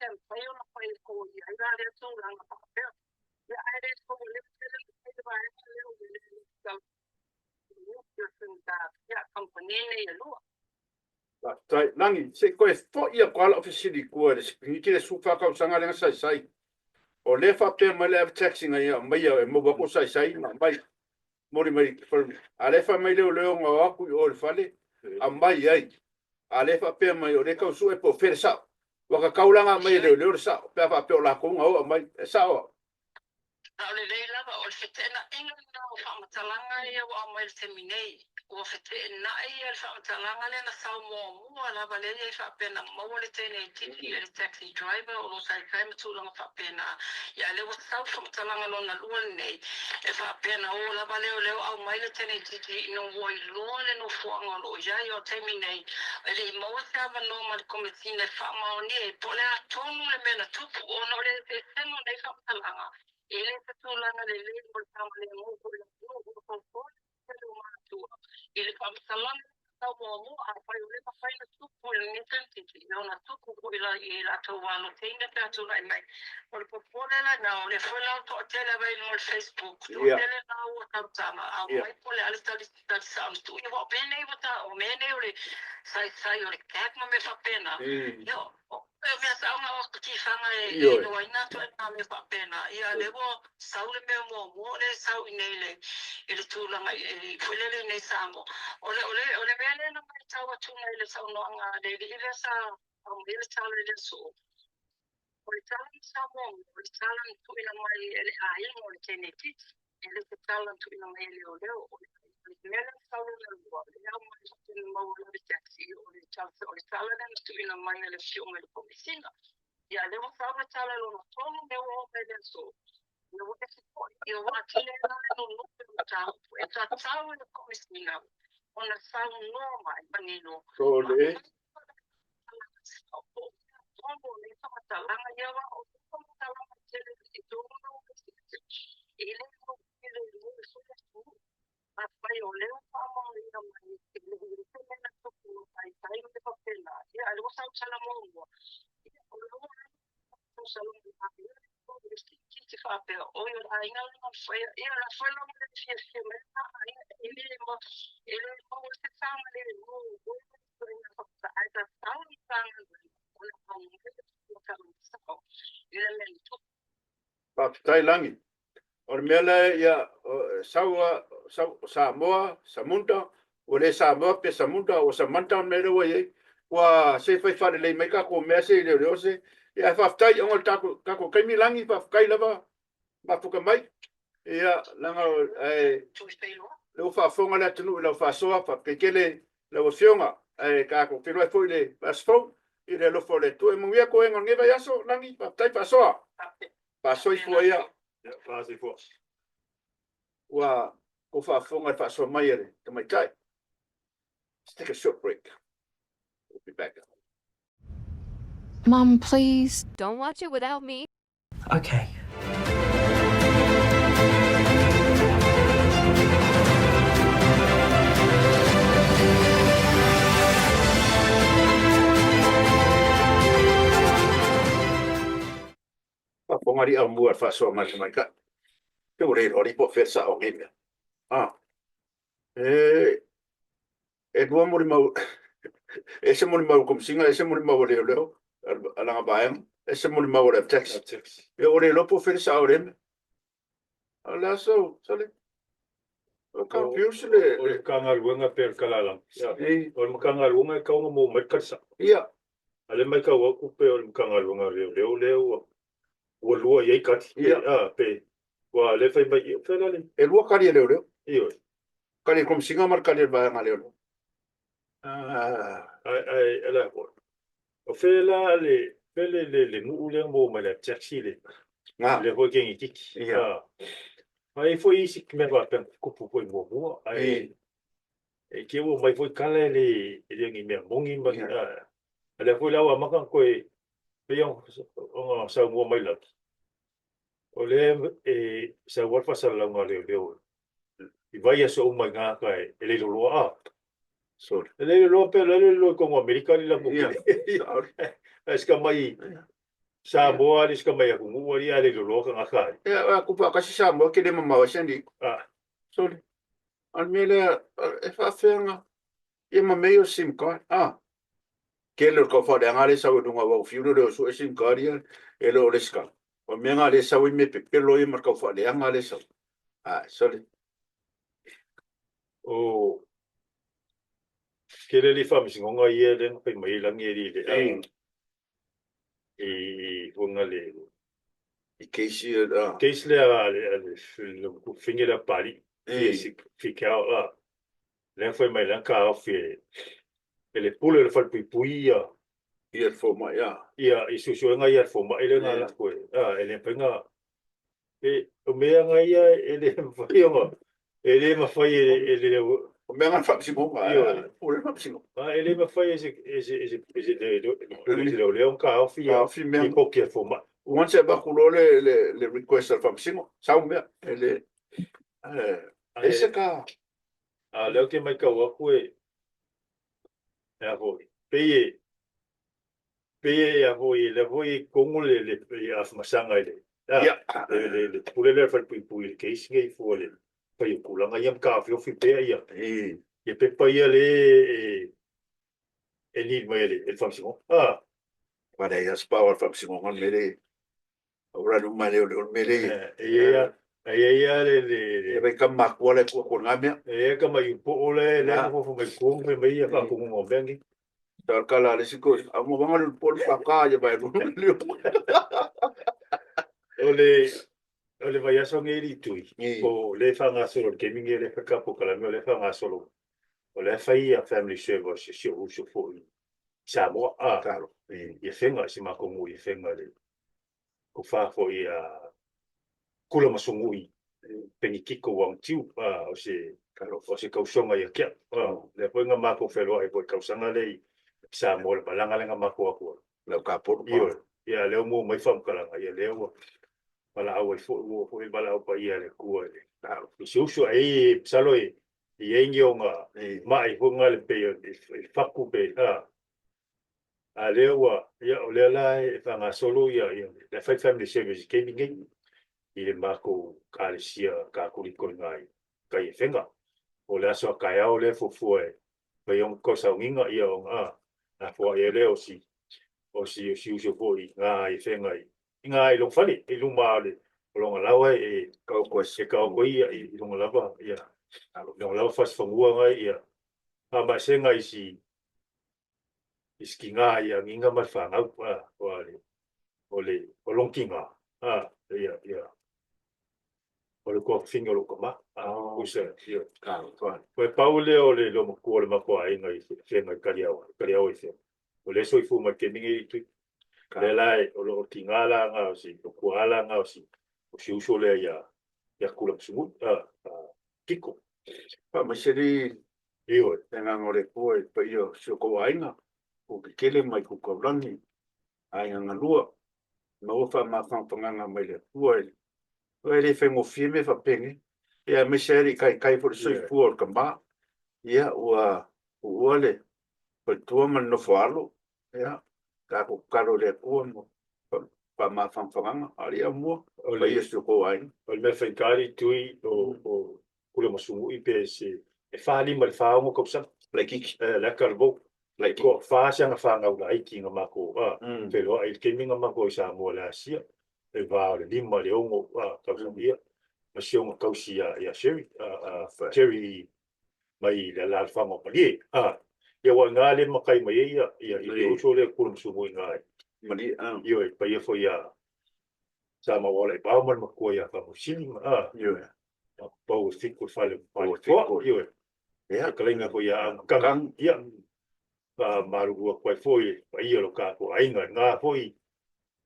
mea e mafai ona fai e foia ai la lea tulaga faapea. Ia ae le ua le tele ona fai le vaega lea ua le ia kamupani nei e lua. Faafetai. Lagi, se i toe foi atu lava lau fesili i tua i le sipigiti le 14 tausaga lea na saisai. O lea e faapea mai le advertising ina ia aumaia e maua atu saisai ma aumai momoli mai i fale. A o lea e fai mai leoleo na o atu i o i le fale aumai ai. A o lea e faapea mai o lea e tau sue po o fea le sao. Ua tatau la ona aumai e leoleo le sao pe a faapea o latou na o aumai. E sao au? Sao lelei lava, o le feteenaiga lena o faamatalaga ia ua aumai i le taimi nei. Ua feteenai ia le faamatalaga lea na sau muamua lava lea i ai faapea na maua le teine itiiti e le taxi driver o lo o taitai ma tulaga faapena. Ia a lea ua sau le faamatalaga lona lua lenei e faapea na o lava leoleo aumai le teine itiiti ina ua iloa le nofoaga o lo o i ai. O le taimi nei e le i maua se avanoa ma le Komesina e faamaonia ai po o le a tonu le mea na tupu ona o le eseesega o nei faamatalaga e le o se tulaga lelei mo le saogalemu foi o le atunuu. Ua fautuaina le tele o matua i le faamatalaga tau muamua, afai o lea mafai ona tupu i lenei tamaitiiti, ia ona tupu foi la i latou alo teine pe a tulai mai. O le popole lena, o lea foi la ua toatele lava i luga o le Facebook, toatele la ua tautala, aumai po o le a le tali tali sao na tuu ia, aua o mea nei ua ta, o mea nei o le saisai o le cab ma mea faapena, ia o mea sao na o tifaga e iloaina atu ai na mea faapena, ia lea ua sau le mea muamua o lea e sau i inei le i le tulaga i foi lele i inei i Samoa. O le o le o le mea lea na matau atu nei i le saunoaga a le alii lea sa aumaia le tala i le aso, o le tala na sau muamua, o le tala na tuuina mai e le aiga o le teineitiiti, e le o se tala na tuuina mai e leoleo. O le mea lea na sau lona lua, lea aumai faapea na maua lava le taxi, o le tala o le tala lea na tuuina mai e le afioga i le Komesina. Ia lea ua sau le tala lona tolu lea ua oo mai i le aso, ia ua ese foi, ia ua atili ai la le nunupe o le mataupu e tatau i le Komesina ona saunoa mai manino Faafetai Lagi. O le mea lea ia sau sau Samoa, Samunda, ua le Samoa pe Samunda, ua Samanta le mea lea ua i ai. Ua se fai faalelei mai tatou mea se i leoleo se. Ia ae faafetai ona o le tatou tatou taimi Lagi, faafetai lava mafuta mai. Ia leaga ae lea ua faafofoga le atunuu i lau faasoa, faafetai tele lau Afioga. Ae tatou feiloai foi i le vaiaso fou i le alofa o le Atua. E manuia toega o lenei vaiaso Lagi, faafetai faasoa. Faasoifua ia. Faasoifua. Ua tou faafofoga i le faasoa mai a le tamaitai. Let's take a short break. We'll be back. Mum, please. Don't watch it without me. Okay. Faafofoga alii aumua i le faasoa mai le tamaitai. Pe ua le iloa alii po o fea le sao o nei mea. Ah. E, e lua molimau, ese molimau a le Komesina, ese molimau a leoleo, a lana vaega, ese molimau a le Abtex. E ua le iloa po o fea le sao o lea mea. A o le aso, sole, o confuse le... O le Matagaluega pei o le Kalalaga. O le Matagaluega e tatau ona maua mai le tali sao. Ia. A o lea e matau atu pei o le Matagaluega a Leoleo lea ua ua lua i ai tali. Ia. A, pe, aua o lea e fai mai, o fea la le... E lua tali a leoleo. Ioe. Tali a le Komesina ma le tali a le vaega a leoleo. Ae, ae, o le a foi? O fea la le, fea le, le, le nuu lea na maua mai le taxi le, Ngā. lea foi teineitiiti. Ia. A, a i ai foi isi mea faapea na tutupu foi muamua, ae e te i ua aumai foi tala e le, e le o ni mea moni ma ni, a, a lea foi la ua amata ona toe, pei ona saunoa mai lava, o lea e sau lava le faasalalauga a leoleo i vaiaso uma i gata e le loloa a. Sorry. E le loloa pe le loloa i totonu o Amerika le latou Ia. Ae sika mai. Samoa le isi mai atunuu alii ae le iloiloa tagata ai. Ia, a ku faatasi Samoa ke le mamao ai San Diego. Ah. Sorry. A le mea lea, e faafeaga ia ma mea ia o sim card. Ah. Tele o le tau faaleaga lea e sau i luga aua ua fiu le leo sue sim card ia e le o le isi O mea na lea e sau ai mea pepelo ia ma le tau faaleaga lea e sau. Ah, sorry. O tele alii faamasinoga ia lea na fai mai ai lagi alii le i fuaga le i case ia a case lea a le a le fine lea Papalii Fikau a lea fai mai lea taofi e le pule o le falepuipui ia ia le fomai a ia i suesuega ia a le fomai lea na lafo e a e le mafai ona E, o mea nga ia e le mafai ona, e le mafai e le O mea nga faamasinoga, Ioe. o le faamasinoga. A e le mafai e se e se e se e se le leoleo ona taofi ia Taofi mea. lipoti a le fomai. Once e avatu loa le le le request a le faamasino, sau mea, e le e ese ka. A o lea ou te matau atu e e a foi, pei e Pei e foi, lea foi e totonu le le afamasaga i le le le le pule lea falepuipui i le case nei fua le fai o tulaga ia ma taofiofi pea ia ia pepa ia le e e need mai e le e le faamasinoga. Ah. Aua leai lava se power a le faamasinoga le mea lea O le alu mai lea o le mea lea. E i ai lava e i ai lava le le le vai tama matua la e tua atu i lena mea. E i ai tama iupo lea lea nofo mai tua ma fai mai ia faatonuga o mea nei. Sa o le tala a le isi toeaina, a ua vaga le po le paka ia vai lu. O le o le vaiaso nei i Tui, o lea e faagasolo i le taimi nei o lea e fai ka polokalame o lea e faagasolo o lea e fai ia family service si ou uso foi i Samoa a i Afega i si matou nuu i Afega i le tofa foi ia Kula ma Sugui Penitito Wangtiu, o se o se tausoga ia te au. Lea foi na matou feiloai foi i le tausaga lea i Samoa i le malaga lea na matou o atu ai. Lau kapolu. Ioe. Ia lea ua maua mai faamatalaga, ia lea ua valaau ai foi, ua foi valaau paia e le Atua i le i si uso. Ai masalo e i ai ni ona mai foi na le pei o le fatu pe a A lea ua, ia, o lea la e faagasolo ia, ia, la e fai family service i taimi nei i le matou Ekalesia Katoliko i ina i tai i Afega. O le aso a taeao lea e fuafua e fai ai ona sauniga, ia, ona lafoai ai lea o si, o si, o si uso foi i ina i Afega i, i ina i lona fale, i luma o le, o lona laoa e, e taoto ai ia, i lona lava, ia, lona lava fasifanua na ia, faamaesega i si, i si tiga ia agiga ma le fanau, a, o le, o le, o lona tiga, a, ia, ia, o le tuafafine o lou tama, a, usa, ia. Ua e pau lea o le loomatua o le matou aiga i Afega i Taliaoa, Taliaoa i Afega. O lea e soifua mai i le taimi nei i Tui. Lea la e, o lo o tiga la na o si, o tuaa la na o si, o si uso lea ia, ia Kulamasumui, a, a, Kiko. Faamaisili Ioe. Le agaga o le Atua i le paia o si o tou aiga, o Kekele mai Kukaulagi, aiga galua, maua faamafanafanaga mai le Atua i le e le faigofie mea faapenei. Ia aemaise ai le taitai foi le soifua o le tama. Ia ua tuua le faletua ma le nofo alo. Ia tatou tatalo i le Atua mo faamafanafanaga. A o le amua, O le paia o si o tou aiga. O le mea faigata le tui o Kulamasumui pe se e 45 i le 46 tausaga. Laitiiti. E le aka le vou. Laitiiti. Toa fa si ana fanau laiti na matou feiloai i le taimi na matou i Samoa i le Asia, le va o le 5 i le 6 tausaga ia, ma si ona tausi ia Sherry, Jerry mai i le alaalafaga o Malie. Ia aua i ina lea e matai mai ai ia le uso lea Kulamasumui i ina i Malie. Ioe, paia foi ia Sa Maualaivao ma le matua ia Faamausili ma a. Ioe. Pau e fitu le fale o Toa. Ioe. Ia. Fetalaiga foi ia Aukang. Ia. Faamalulu atu ai foi i le paia o lo tatou aiga i lena foi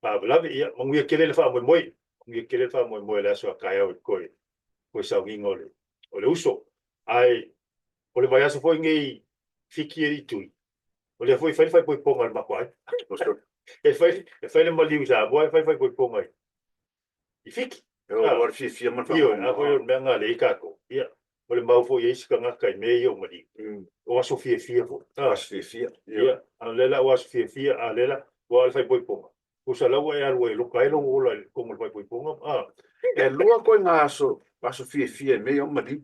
faalavelave. Ia, manuia tele le faamoemoe. Manuia tele le faamoemoe o le aso a taeao i le toe sauniga o le, o le uso. Ae o le vaiaso foi nei Fiti e alii Tui, o lea foi e fai le faaipoipoga a le matou aiga. E fai, e fai le maliu i Samoa, e fai le faaipoipoga i, i Fiti. O le fiafia ma le Ioe, a foi o le mea lena lea i tatou. Ia, o le mau foi a isi tagata i mea ia o maliu. O aso fiafia foi. Aso fiafia. Ia, a o lea la ua aso fiafia, a o lea la ua o le faaipoipoga. Tusa la ua e alu ai e loka ai lou ola i totonu o le faaipoipoga, a. E lua koe ngā aso, aso fiafia i mea o maliu.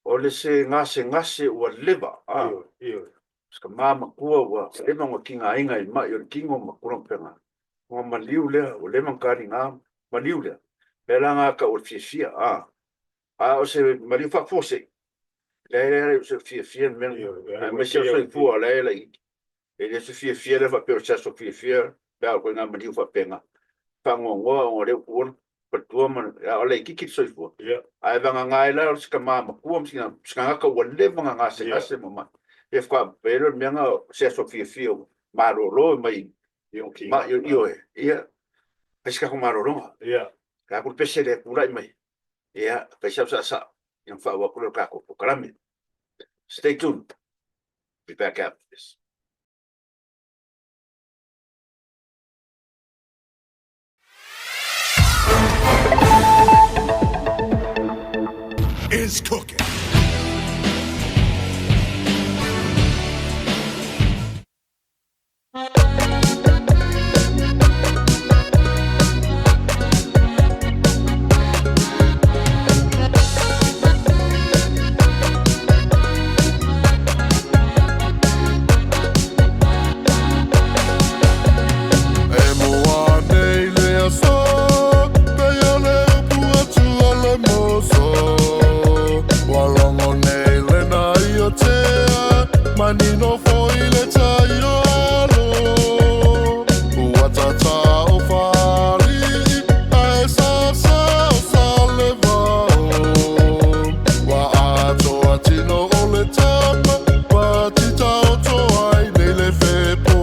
O le se gasegase ua leva, a. Ioe, ioe. Se ka mamakua ua leva ona tigaina i mai o le tino ma tulaga faapena. Ona maliu lea, ua leva ona taliga, maliu lea. Mea la na tau o le fiafia, a. A o se maliu faafuasei, leai leai leai o se fiafia le mea lena. Aemaise o le soifua o la e laitiiti. E le o se fiafia lea faapea o se aso fiafia pe a oo ina maliu faapena. Faanoanoa ona o lea ua tuua le faletua ma a o laitiiti le soifua. Ae vagana ai la o se tama matua ma se tagata ua leva ona gasegase ma mai. Ia faatoa pei lea o le mea lena o se aso fiafia ua malolo mai mai ioe, ia fai se tatou malologa. Tatou le pese lea e tulai mai. Ia, fai sau saasaa, ia ona faaauau atu lea o le tatou polokalame. Stay tuned. Be back after this. Is cooking. E moa nei le aso, pei o le upu atu a le moso. Ua logo nei le nai o tea, manino foi le tai o alo. Ua tata o Faalii, ae sasa o Salevao. Ua atoa tino o le tama, pati taoto ai nei le fepo.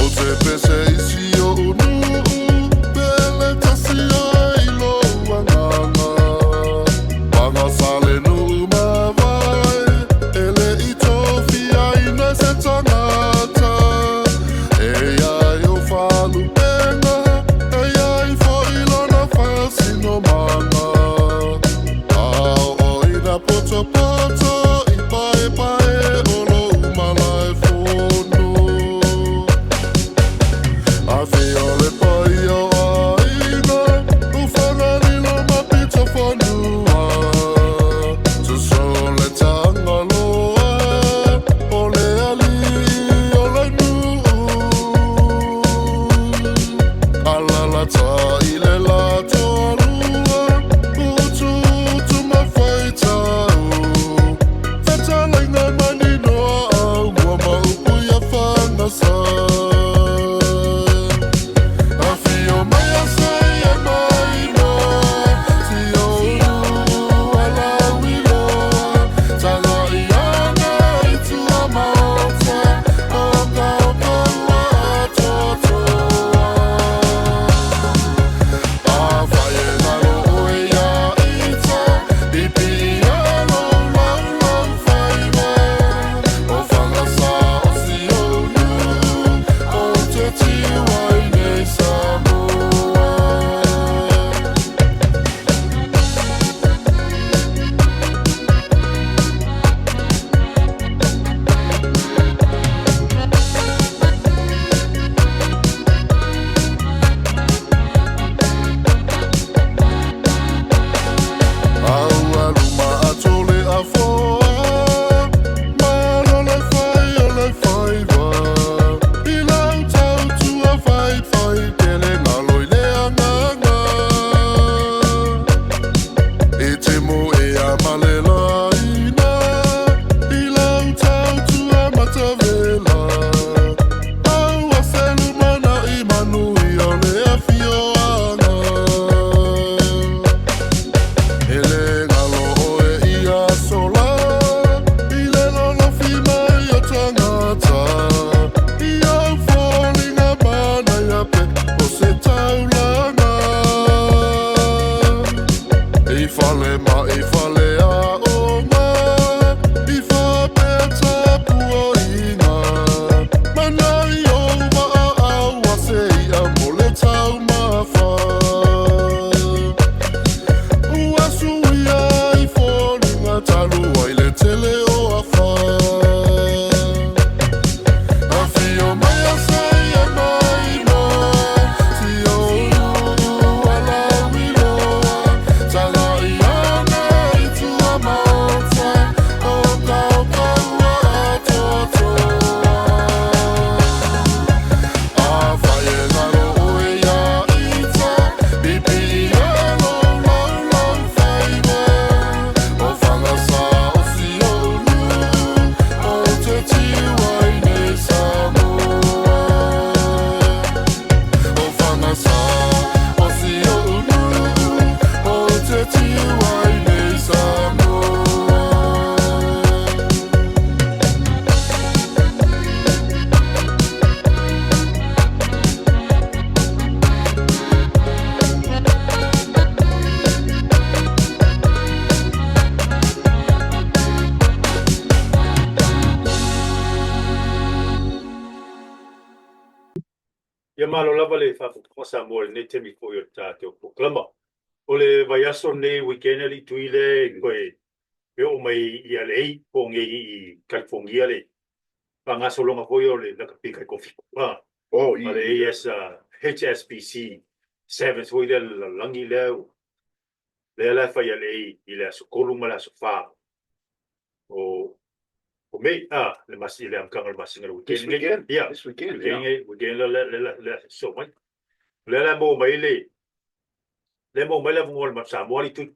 O te pese isi o unuu, pele tasi ai lou agaga. Paga sa le nuu mavae, e le i tofiaina se tagata. E ai o falupega, e ai foi lona faasinomaga. A oo ina potopoto i paepae o lou malaefono. Afio le paia o aiga, o Fagalilo ma Pitofanua. Tuso le Tagaloa, o le alii o le nuu. Alalatai le la toalua, utuutu ma faitau. Fetalaiga manino a Aumua ma upu ia Fagasa. Afio mai a seia maimoa, si ou alauiloa. Taga iana i tua maota, o ka o ua atoatoa. Afai e galo oe ia ita, pipi ia lou laulau faiva. O Fagasa o si ou nuu, o te tiu ai nei Samoa. Aua luma ato le afoa, malo le fai o le faiva. I lau tautua faifai, tele galo i le agaga. E te moea ma le laina, i lau tautua matavela. Aua se lumanai manuia o le afioaga. E le galo oe i aso la, i le lolofi mai o tagata. I au foliga manaia pe o se taulaga. I fale ma i fale aoga, i faapea tapuaiga. Mana i ou vaa aua se i'a mo le taumafa. Ua suia i foliga talu ai le tele o afa. malo lava le faafofoga Samoa i lenei taimi foi o le tatou polokalama. O le vaiaso lenei weekend alii tui lea e toe e oo mai i LA po o nei i California le faagasologa foi o le lakapi kai kofi. Ah, Oh, i ma le AS HSBC Sevens foi lea le lalolagi lea lea la e fai i LA i le aso 3 ma le aso 4 o o Mei, ah, le masi le amataga o le masina le This weekend nei. weekend. Ia, This weekend, weekend yeah. nei, weekend la la la la so mai. Lea la maua mai le lea maua mai le avanoa o le Samoa le tui.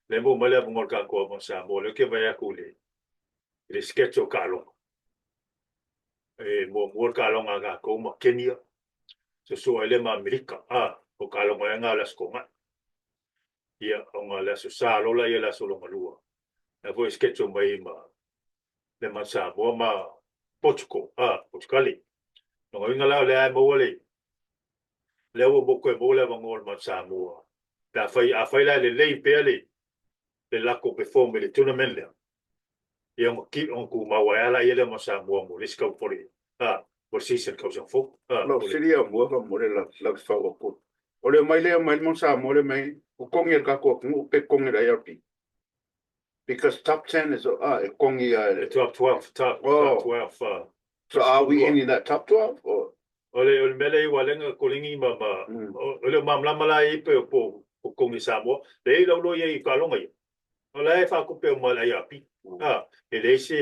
Lea maua mai le avanoa o le tatou avanoa Samoa lea ou te vaai atu i le i le schedule o taaloga. E muamua le taaloga a tatou ma Kenya, soso ai lea ma Amerika, ah, o taaloga ai na o le Aso Toonai. Ia, ona le Aso Sa loa lea le aso lona lua. La foi e schedule mai ma le ma Samoa ma Portugal, ah, Portugali. Lona uiga la o lea e maua le lea ua mo koe maua le avanoa o le ma Samoa. Pe a fai, a fai la e lelei pea le le latou perform i le tournament lea, ia ona ki, ona tumau ai lava laia lea ma Samoa mo le isi kau po le, ah, mo le season tausaga fou. Ah, Lau po le, fesili a mua faamolemole la la fau atu. O le omai lea mai le Mount Samoa le mai totogi e le tatou atunuu pe totogi e le IRP? Because top 10 is ah e totogi a le top 12, top, top Oh. 12, ah, So are we in in that top 12 or? O le, o le mea lea i ua lenga koligi ma, ma, o, o le malamalama la i pe o po, o kongi Samoa. Le i lau loa i kaaloga ia. O la e whaakupe o mai le IRP. Ah, e leai se,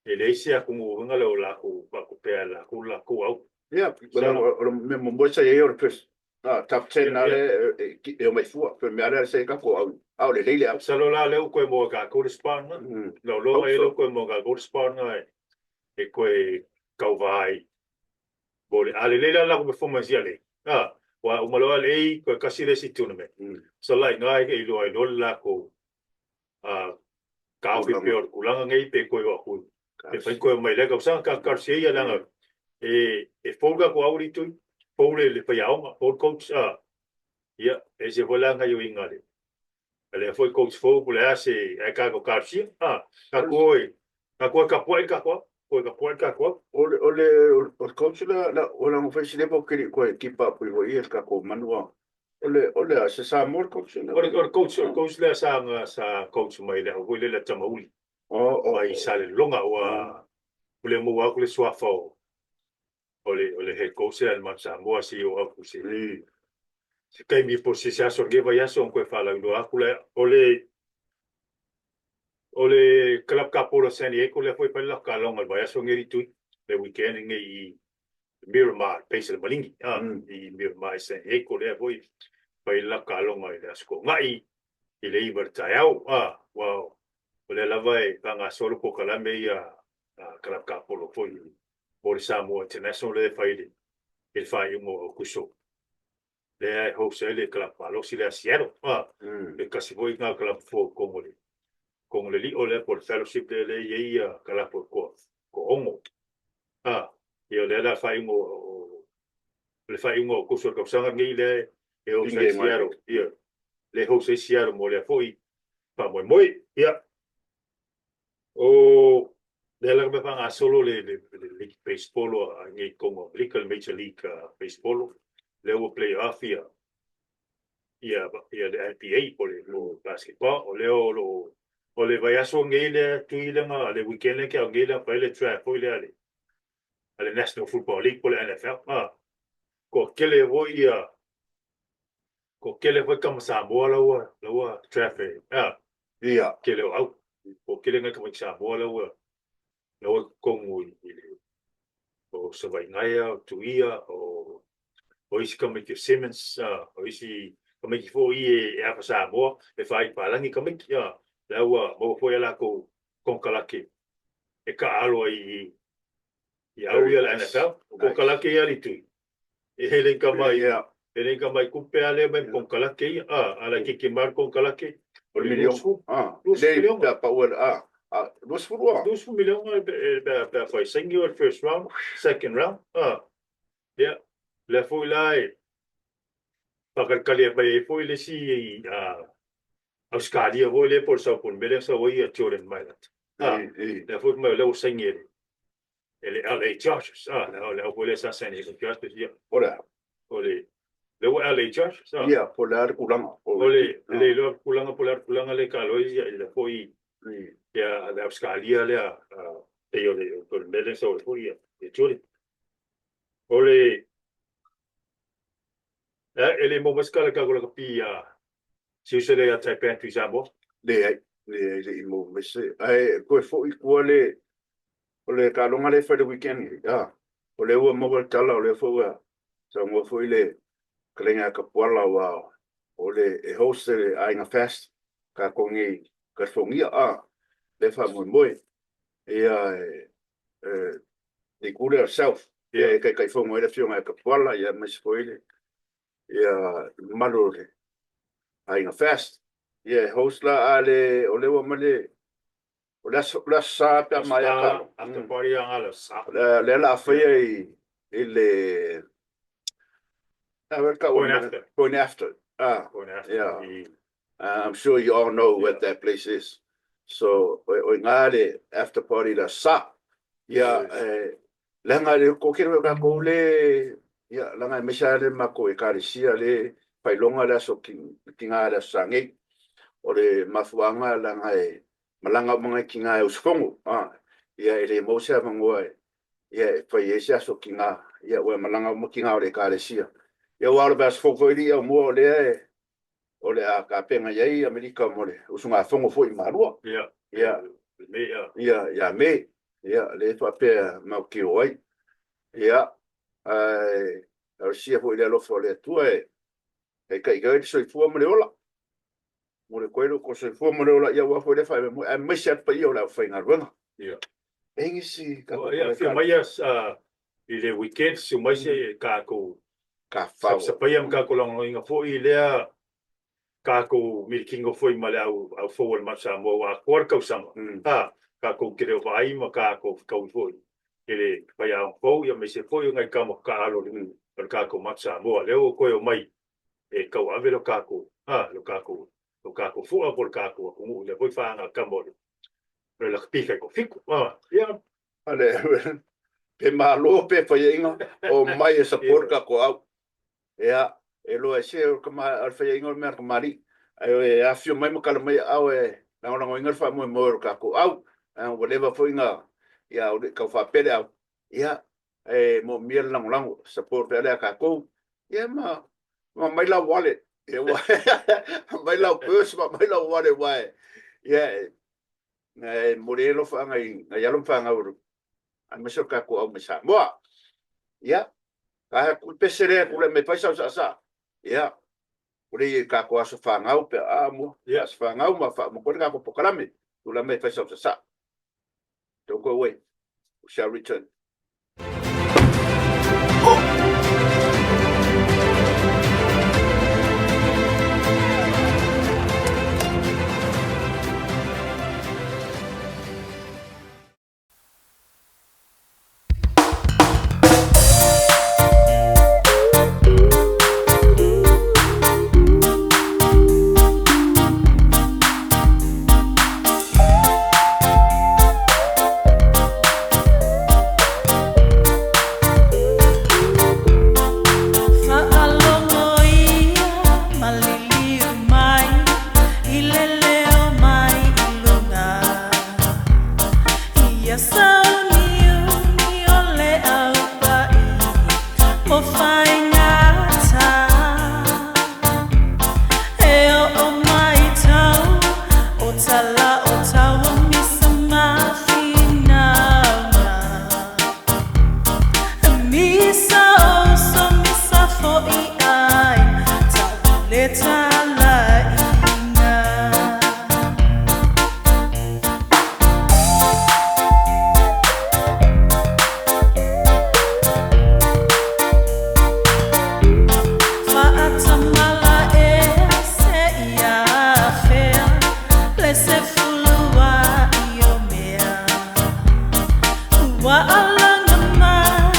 e leai se atunuu uiga lea o lakou whaakupe a lakou lakou au. Yeah, o le mea muamua sa i ai o le first ah, top 10 na le e o mai fua. Pe mea lea sa i tatou au, a o lelei le au. Masalo la lea ua koe maua e tatou le spot lena. Lau loa e lea ua koe maua e tatou le spot lena e koe tauva ai mo le, a lelei la le latou performance ia lei. Ah, ua uma loa lei koe kasi le isi tournament. So la i ina e iloa ai loa le lakou ah, taofi pea o le tulaga nei pe koe o aku pe fai koe mai lea tausaga ka talosia ia leaga e e fou le tatou au alii tui, fou le le faiaoga, fou le coach ah, ia e ese foi la gaioiga a le a lea foi coach fou po o le a se ae tatou talosia ah, tatou o e tatou o e tapuai le tatou au, o e tapuai le tatou au. O le o le o le coach la la o la fai sile po kili koe keep up i foi e le tatou manu a O le, o le a, se Samoa le coach lea? O le, o le coach, o le coach lea sa, sa coach mai le au foi lea le Tamauli. Oh, oh, mai Salelologa ua ua le maua atu le suafa o o le o le head coach lea a le Mount Samoa se i oo atu se se taimi po o se se aso o lenei vaiaso ona toe faalauiloa atu lea. O le o le Club Kapolo San Diego lea foi e fai le latou taaloga i le vaiaso lenei alii tui, le weekend lenei i Miramar, base o le Maligi, a, i Miramar i San Diego, lea foi fai le latou taaloga i le Aso Toonai i le 9 i le taeao, a, aua o lea lava e faagasolo polokalame ia a Club Kapolo foi mo le Samoa International lea e fai i le faaiuga o Aokuso. Lea e host ai le club malosi lea Seattle, a, e tasi foi lena club fou i totonu o le totonu o le lio lea po o le fellowship lea lea e i ai ia club o le toaono. A, ia o lea la faaiuga o le faaiuga o Aokuso o le tausaga lenei lea e host ai Seattle, ia, lea e host ai Seattle mo lea foi faamoemoe. Ia, o lea la mea faagasolo le le le league baseball a nei i totonu o Amerika, le Major League Baseball, lea ua play off ia ia ia le NBA po le po basketball, o lea o lo o o le vaiaso nei lea tui lea le weekend lea ke au nei lea fai le draft foi lea le a le National Football League po le NFL. Ah, ko kele foi ia ko kele foi kama Samoa la ua la ua draft e. Ah, Ia. Kele o au. Ko kele ngai tamaiti Samoa la ua la ua totonu i le o Savaii Gaia, o Tuia, o o isi tamaiti o Simmons, o isi tamaiti foi i e afa Samoa, e whai pālangi tamaiti, la ua maua foi a lakou konokalake e kaalo ai i i au ia le NFL. O konokalake ia li tui. E hele ka mai, e hele ka mai kupe a lea mai konokalake ia, a la keke mar konokalake, o le miliona, 20 miliona. Pe a pau a, 20 a? 20 miliona pe a, pe a fai saini o le first round, second round, ia, lea foi la e faakalikali mai ai foi le isi Ausetalia foi lea po o le South po o le mea lea na sau ai Jordan Mylett. Lea foi mai o lea ua saini e le E le LA Chargers, a, o le au foi lea sa San Diego Chargers, ia. O le a? O le, lea ua LA Chargers, a. Ia, po o le a le tulaga? O le, le iloa le tulaga po o le a le tulaga lea e taalo ai, ia, le foi, ia, le Ausetalia lea, pei o le, o le mea lea sau ai foi, ia, ia Julian. O le, e le maua mai se tala i le tatou lakapi ia si uso lea ia Taipan Tui Samoa? Leai, leai, e le i maua mai se, ae toe foi i tua le, O le taaloga lea e fai i le weekend nei, a, o lea ua maua le tala, o lea foi ua saunoa foi le fetalaiga ia Tapuala, aua o le e host e le Aiga Fast tatou nei i California, a, lea e faamoemoe. Ia, e, le itu lea o le South, ia e Taitaifono ai le Afioga ia Tapuala, ia aemaise foi le, ia, le mamalu o le Aiga Fast. Ia e host la, a le, o lea ua aumai le O le aso, o le aso Sa pe a maea ka. After party a ngā le Sa. O le lea la a faia i, i le... Point after. Point after. Ah, Point after. Yeah. I'm sure you all know what that place is. So, o i ngā le after party la Sa. Ia, eh, leaga le kokere o kākou le, ia, leaga e maise le mākou ekalesia le failoga le aso ki, ki ngā le aso Sa nei. O le mafuaaga leaga e malaga uma ngai ki ngā e usufono, a, ia e le maua se avanoa e, ia e fai ai se aso ki ngā, ia ua e malaga uma ki ngā o le ekalesia. Ia aua o le vaiaso fou foi alii aumua o lea e, o le a tapena i ai Amerika mo le usugafono foi i Malua. Ia, Ia, ia, ia, ia Me, ia, lea e faapea mautio ai. Ia, ae talosia foi i le alofa o le Atua e taitaitai ai le soifua ma le ola. Mo le koe loko soifua ma le ola ia aua foi lea faamoemoe, aemaise lava le paia o le aufaigaluega. Ia. E nisi ka Ia, afio mai ia i le weekend, susu mai se kākou Ka whao. Sapaia ma kākou lagolagoina foi i lea kākou milikino foi ma le au, au fou o le Manu Samoa ua atoa le tausaga. A, kākou te leo vaai ma kākou fetaui foi i le faiaoga fou, ia aemaise foi o nai tama kaalo o le kākou Manu Samoa. Lea ua toe omai e tauave lo kākou, a, lo kākou, lo kākou fua po o le kākou atunuu i lea foi whānga tama o le, o le lakapi kai toafitu. A, ia. Ale, pe malo pe faiainga, o mai e support kākou au. Ia, e loa e se o le faiainga o le mea a le kamali'i, ae e afifio mai ma kala mai aao e lagolagoina le faamoemoe o le tatou au. Ae ua leva foi na, ia, o le tau faapele au, ia, e moomia le lagolago, support pea lea a tatou, ia ma, ma aumai lau wallet, ia, ua, aumai lau purse ma aumai lau wallet, aua e, ia, e momoli ai alofaaga i nai alo ma fanau, aemaise o le tatou au mai Samoa. Ia, Ae ku pese lea tulai mai fai sau saasaa. Ia, ua le i tatou aso fanau pe a mua. Ia. Aso fanau ma faauma atu ai le tatou polokalame. Tulai mai fai sau saasaa. Don't go away. We shall return. Faalogo ia ma liliu mai i le leo mai i luga. Ia sauniuni o le aupaʻi mo faigata. E oo mai tau o tala o taua misa ma finauga. Misa oso misa foʻi ai tau le talaiga. Faatamala ea seia afea le sefulu ai o mea. Ua alaga mai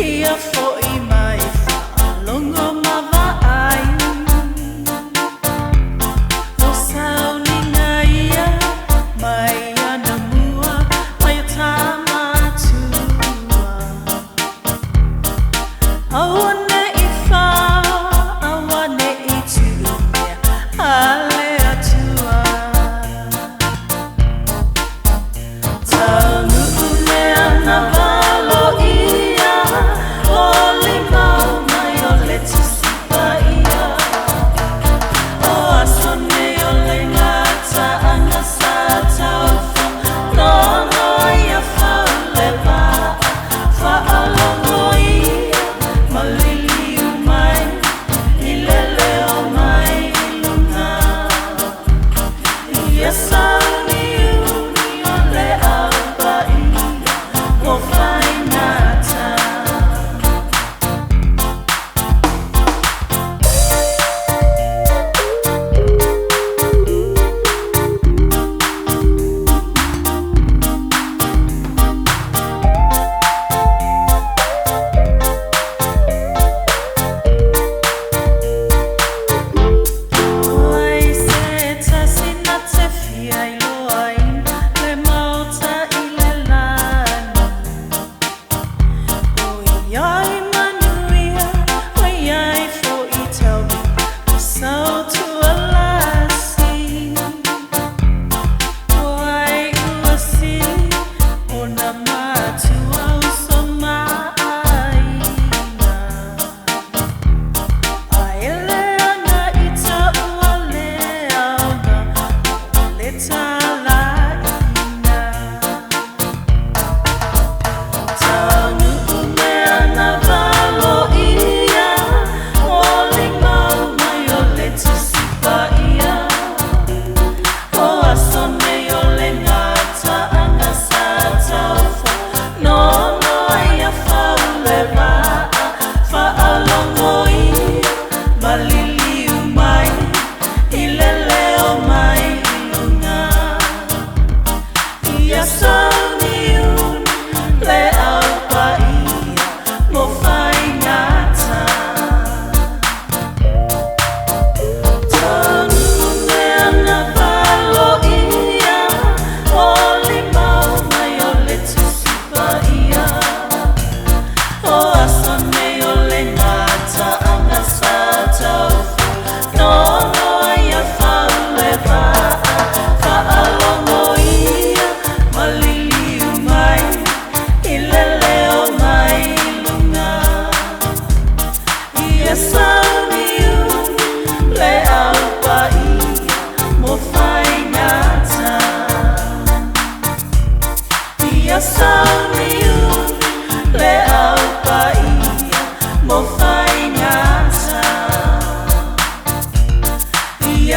ia foʻi mai faalogo ma vaai.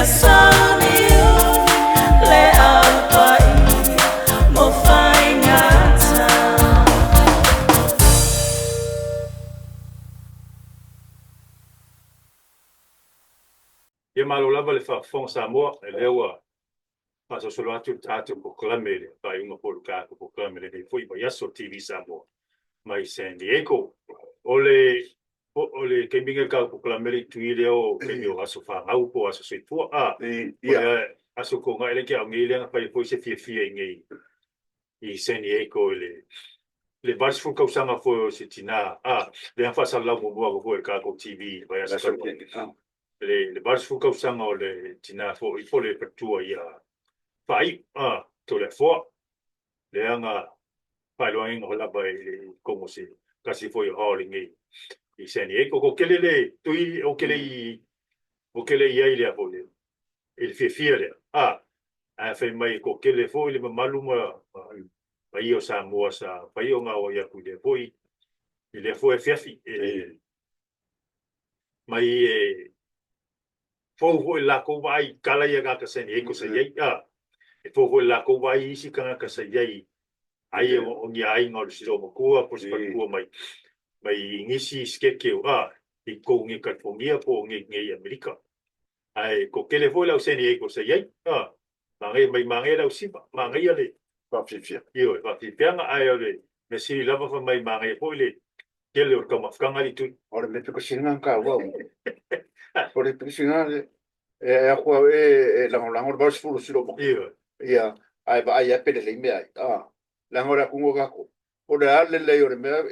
aso niuni le au paia mo Faigata. Ia malo lava le faafofoga Samoa, lea ua faasolosolo atu le tatou polokalame i le faaiuga foi o le tatou polokalame i lenei foi vaiaso TV Samoa mai San Diego. O le o le taimi lenei o le tatou polokalame le tui lea o taimi o aso fanau po o aso soifua. A, o le aso tuanai lea ke nei lea na fai foi se fiafia i nei i San Diego i le le 80 tausaga foi o se tina a lea na faasalalau muamua atu foi e le tatou TV i le vaiaso talu ai. Le 80 tausaga o le tina foi po o le faletua ia Faaiu a Toleafoa, lea na faailoaina lava i totonu o se tasi foi o hall i nei i San Diego. Ko kele le tui o kele i o kele i ai lea foi i le fiafia lea a ae fai mai ko kele foi le mamalu ma paia o Samoa sa fai o ngā oi aku i lea foi i lea foi afiafi e mai e fou foi le latou vaai i tala ia tagata San Diego sa i ai, a, e fou foi le latou vaai i isi tagata sa i ai, ai o ni aiga o le Silomatua po o se faletua mai, mai i nisi sikeke o, a, i totonu nei i Kalifonia po o nei i Amerika. Ae toatele foi le au San Diego sa i ai, a, manaia mai manaia le au Siva, manaia le Faafiafia. Ioe, faafiafiaga, ae o le mea sili lava fai mai manaia foi le tele o le taumafataga alii tui. O le mea pito sili lena taua au. O le pito sili lena e aku au e lagolago le 80 silo mo. Ioe. Ia, ae vaai lava pe lelei mea ai. Ah, leaga o le atuga o tatou. O le a le lelei o le mea,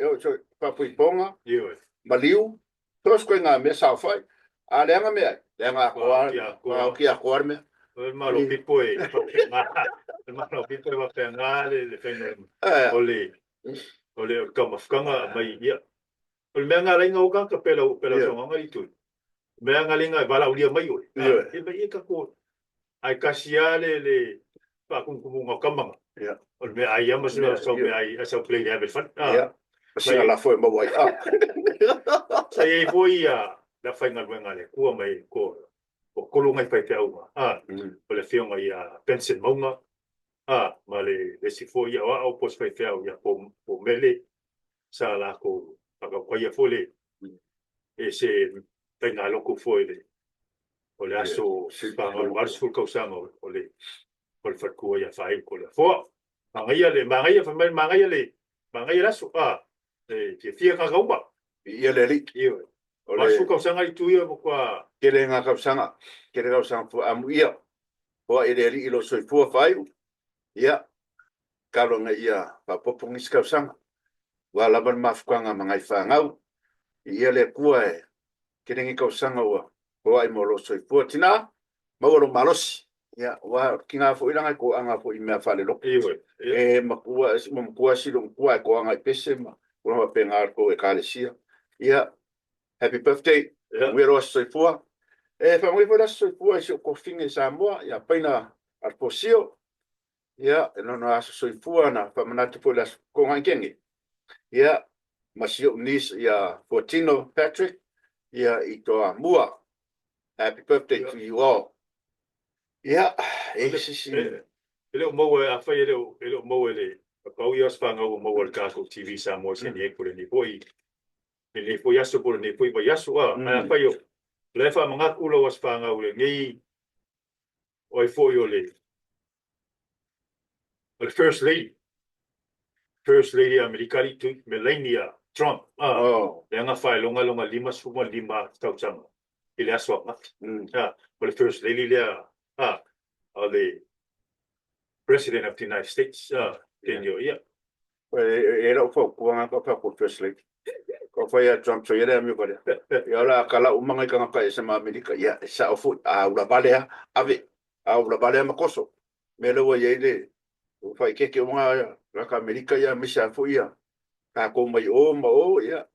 faapuipoga, Ioe. maliu, so o se ituaiga mea saofai. A leaga mea ai, leaga atoa, oki atoa le mea. O le malo pipo e faapena, o le malo pipo e faapena le faiga o le o le taumafataga mai ia. O le mea na ala ai ona o tagata pei o lau saunoaga i tui. O le mea na ala ai ona valaaulia mai oe. E mai ia tatou ae tasi lava le le faatumutumuga o tama na. O le meaai lava ma sau meaai a sau plate e ave i le fale. Ia, ma sina lafo e maua ai. Sa i ai foi ia le aufaigaluega a le Atua mai ko toatolu nai faifeau na, o le afioga ia Benson Mauga, ma le isi foi aoao po o se faifeau ia Po Mele, sa latou faatautaia foi le e se faigalotu foi le o le aso 80 tausaga o le o le faletua ia Faaiu Toleafoa. Manaia le manaia fai mai manaia le manaia le aso a e fiafia tagata uma. Viia le Alii. Ioe. O le 80 tausaga i tu ia matua tele ngā tausaga, tele tausaga fua amuia. Foai e le Alii i lou soifua faaiu. Ia, tatalo ina ia faaopoopo nisi tausaga. Ua lava le mafutaga ma nai fanau. Viia le Atua e tele nei tausaga ua foai mo lou soifua. Tina, maua lou malosi. Ia, aua o le tina foi leaga e toaga foi i mea faalelotu. Ioe. E matua, ua matua si lou matua ae toaga i pese ma tulaga faapena o le tou ekalesia. Ia, happy birthday, manuia lou aso soifua. E faamanuia foi le aso soifua i si ou toafine i Samoa, ia Paina Alfosio. Ia, e lona aso soifua na faamanatu foi i le aso Togaitene. Ia, ma si ou niece ia Fuatino Patrick, ia i Toamua. Happy birthday to you all. Ia, e i se isi... E le o maua, afai e le o, e le o maua e le, pau ia o se fanau ua maua e le tatou TV Samoa i San Diego lenei foi, lenei foi aso po o lenei foi vaiaso, a, ae afai o la e faamanatu lau aso fanau lenei, o ai foi o le, o le First Lady, First Lady a Amerika alii tui, Melania Trump, a, Oh. lea na faailoga lona 55 tausaga i le aso ananafi. A, o le First Lady lea, a, o le President of the United States, a, teine o ia. E e lau fautuaga ka fai atu First Lady. Ka fai a Trump so ia le amio valea. Ia o le a kala uma ngai tagata ese ma Amerika. Ia e sao foi a ula vale a ave. A ula vale a ma koso. Mea lea ua i ai le ua faaeteete uma tagata Amerika ia aemaise lava foi ia tatou mai o ma o ia.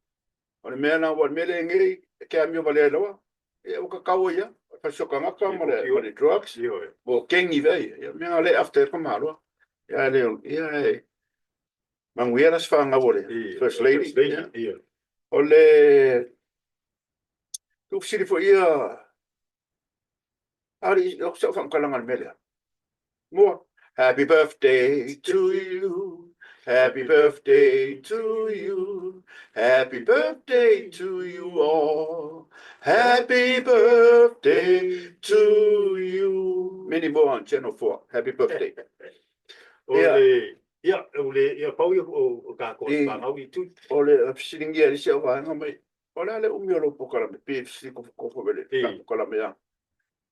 O le mea lena aua o le mea lea e nei e te amio valea ai lava. Ia ua tatau ai lava. O le fasisoa tagata ma le ma le drugs. Mo kengi vea ia. Ia mea na le after ai le tamaloa. Ia ae le ia e manuia la se fanau o le First Lady. Ia. O le tuufesili foi ia. A o sau faamatalaga i le mea lea. Mua. Happy birthday to you. Happy birthday to you. Happy birthday to you all. Happy birthday to you. Many more on Channel 4. Happy birthday. O le, ia, o le, ia, pau ia o kākou i whangau i tui. O le fesiligia i si au vaega mai, o le a le umi o lou polokalame, pe fesili kofokofo vele, ka polokalame a.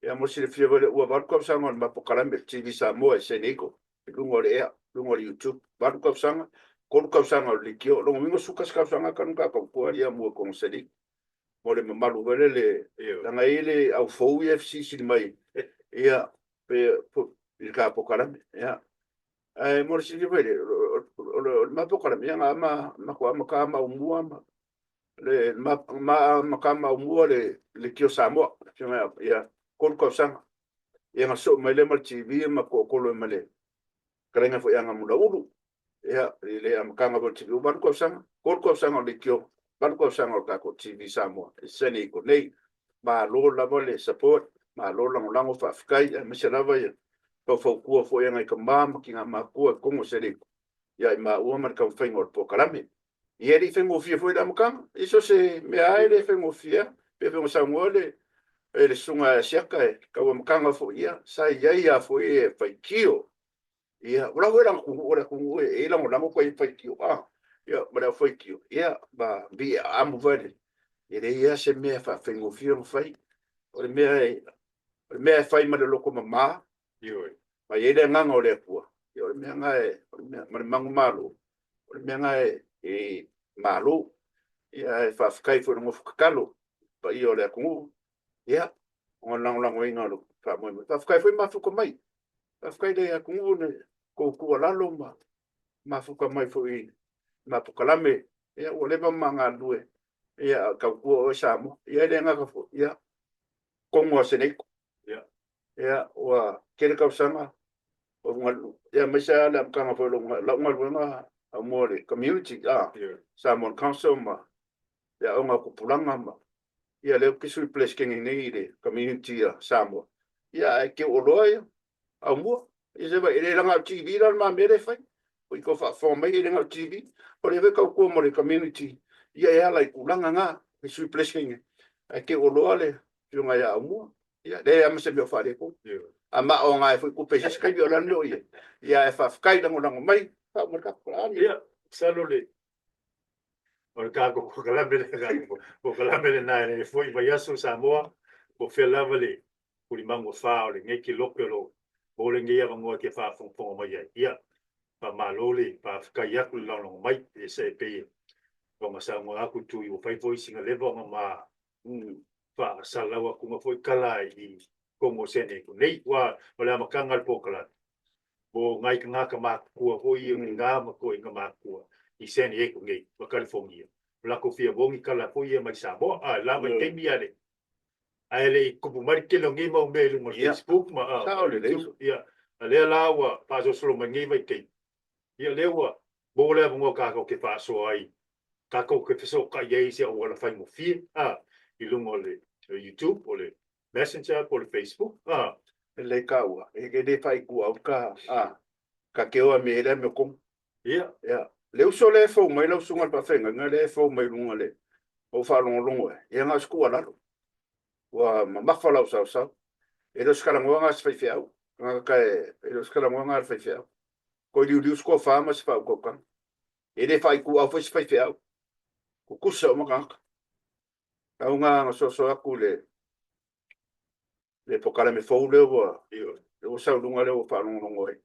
Ia mo le silafia foi lea ua 8 tausaga o le ma polokalame TV Samoa e San Diego i luga o le ea, luga o le YouTube. 8 tausaga, 3 tausaga o le leitio. O lona uiga 11 tausaga talu ona tatou tua ia mua i totonu o San Diego. Mo le mamalu foi lele, leaga e i ai le au fou ia e fesilisili mai ia pe i le ta polokalame. Ia. Ae mo le silafia foi lea, o le ma polokalame, ia na matou amata maumua ma le ma maumua le Leitio Samoa, ia 3 tausaga. Ia na sosoo mai lea ma le TV ma toatolu ai ma le fetalaiga foi ia Gamulaulu. Ia, i le amataga foi o le TV, ua 8 tausaga, 3 tausaga o le Leitio, 8 tausaga o le tatou TV Samoa i San Diego nei. Malo lava le support, malo le lagolago, faafetai, aemaise lava ia faufautua foi a nai tama ma tina matutua i totonu o San Diego ia i maua ma le taumafaiga o le polokalame. Ia e le i faigofie foi le amataga. I so o se mea lava e le faigofie lava. Pei foi ona saunoa le le susuga ia Asiata e tau amataga foi, ia sa i ai lava foi e faitio. Ia ua lava foi le atunuu, o le atunuu e lagolago koe faitio, a, ia ma le aufaitio, ia ma viiaamu foi le, e leai lava se mea e faafaigofie ona fai. O le mea e, o le mea e fai ma le loto mama, Ioe. Ma i ai le agaga o le Atua, ia o le mea lena e, o le mea, ma le manumalo, o le mea lena e, e malo. Ia ae faafetai foi i le nofo tatalo i le paia o le atunuu, ia, ona o le lagolagoina o le faamoemoe. Faafetai foi mafuta mai. Faafetai le atunuu i le tou tuualalo ma mafuta mai foi i ma polokalame. Ia ua leva ma galulue, ia a o tautua oe Samoa. Ia e le gata foi, ia, Kongo a Seneiko. Ia, ua tele tausaga o ia aemaise lava le amataga foi o lau galuega mo le community, a, Samoan Council ma le aoga o tupulaga ma, ia lea ou te sui Peresetene nei i le community a Samoa. Ia, ae teu oloa ia, aumua. Ia se vai, e le laga o TV la le ma mea lea e fai. Ua i tou faafofoga mai e le na o TV. O lea foi tautua mo le community, ia e ala i tulaga na, le sui Peresetene. Ae teu oloa le afioga ia Aumua. Ia, leai lava ma se mea o faaletonu. A ma o agai foi tupe i se isi taimi, o le a le mea o i ai. Ia, ae faafetai lagolago mai. Faauma le tatou polokalame. Ia, masalo le o le tatou polokalame le polokalame lena e le foi vaiaso Samoa, po o fea lava le tulimagu afa o lenei kelope o lo o maua lenei avanoa e te faafogafoga mai ai. Ia, faamalo le faafetai atu le lagolago mai, e se e pei ona saunoa atu Tui ua fai foi sina leva ona ma faasalalau atuga foi tala i totonu o San Diego nei, aua o le amataga o le polokalame, mo nai tagata matutua foi ia, tina ma toeaiina matutua i San Diego nei ma Kalifonia, o latou fia maua ni tala foi ia mai Samoa, a lava i taimi a le ae le i tupu mai le tele o nei mau mea i luga o le Facebook ma Sao lelei. YouTube, ia, a lea la ua faasolosolo mai nei vaitaimi, ia lea ua maua le avanoa tatou te faasoa ai, tatou te fesootai ai i se auala faigofie, a, i luga o le YouTube, o le Messenger po o le Facebook, a. Lelei taua, e le faaituau ka, a, ka te o a me lea mea tonu. Ia. Ia, le uso lea e fou mai lau susuga i le faafeagaiga lea e fou mai i luga o le ou faalogologo ai, ia na o se tuualalo. Ua mamafa lau sausau. E le o se talanoaga a se faifeau. Tagata e, e le o se talanoaga a le faifeau. Toe liuliu se tofa ma se faautautaga. E le faaituau foi se faifeau. Tutusa uma tagata. Tau na na soso atu le le polokalame fou lea ua lea ua sau i luga lea ua faalogologo ai.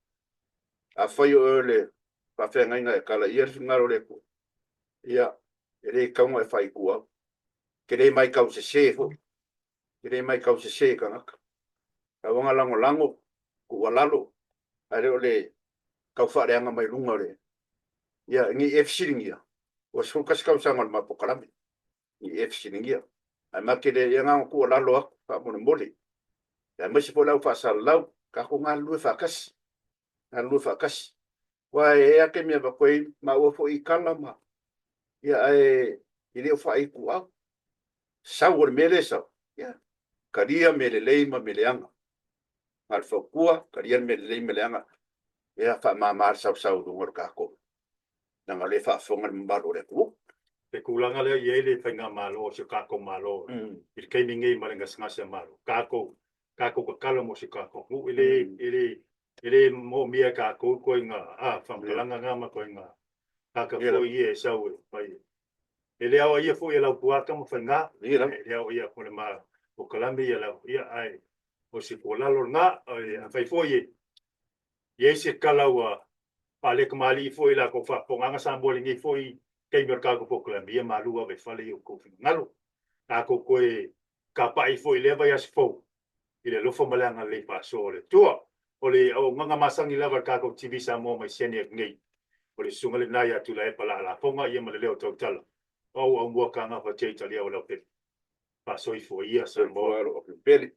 Afai o oe o le faafeagaiga e kalaia le finagalo o le Atua, ia, e le tatau ona e faaituau. E te le matau sese foi. E te le matau sese i tagata. Tau ona lagolago, tuualalo, ae le o le tau faaleaga mai luga o le... Ia, ne i e fesiligia, ua 11 tausaga o le ma polokalame. i e fesiligia. Ae ma te le ia na ona tuualalo atu faamolemole. Aemaise foi le au faasalalau, tatou galulue faatasi, galulue faatasi. Aua e i ai lava taimi e avatu ai maua foi i tala ma, ia ae e le o faaituau. Sau o le mea lea e sau, ia, talia mea lelei ma mea leaga. Na o le fautua, talia le mea lelei ma leaga, ia faamama le sausau i luga o le tatou, leaga o lea e faafofoga le mamalu o le atunuu. Le tulaga lea e i ai le faigamalo a si o tatou Malo i le taimi nei ma le gasegase a Malo, tatou, tatou tatalo mo si o tatou nuu. E le, e le, e le moomia e tatou ituaiga faamatalaga na ma ituaiga tagata foi ia e sau e fai. E le aoaia foi e Laupua Tamafaiga, e le aoaia foi le ma polokalame ia lau, ia ae o se tuualalo lena. Afai foi e i ai se tala ua faaletamalii foi i la outou faafofogaaga Samoa i lenei foi taimi o le tatou polokalame, ia malu ave i fale i outou finagalo. Tatou toe tapai foi i lea vaiaso fou i le alofa ma le agalelei faasoa o le Atua. O le auaunaga masani lava a le tatou TV Samoa mai Seniac nei, o le susuga lena ia Tuilaepa Laalafoga ia ma le leo tautala o Aumua Kagafa J. Taliau Leaupepe. Faasoifua ia Samoa. Pele.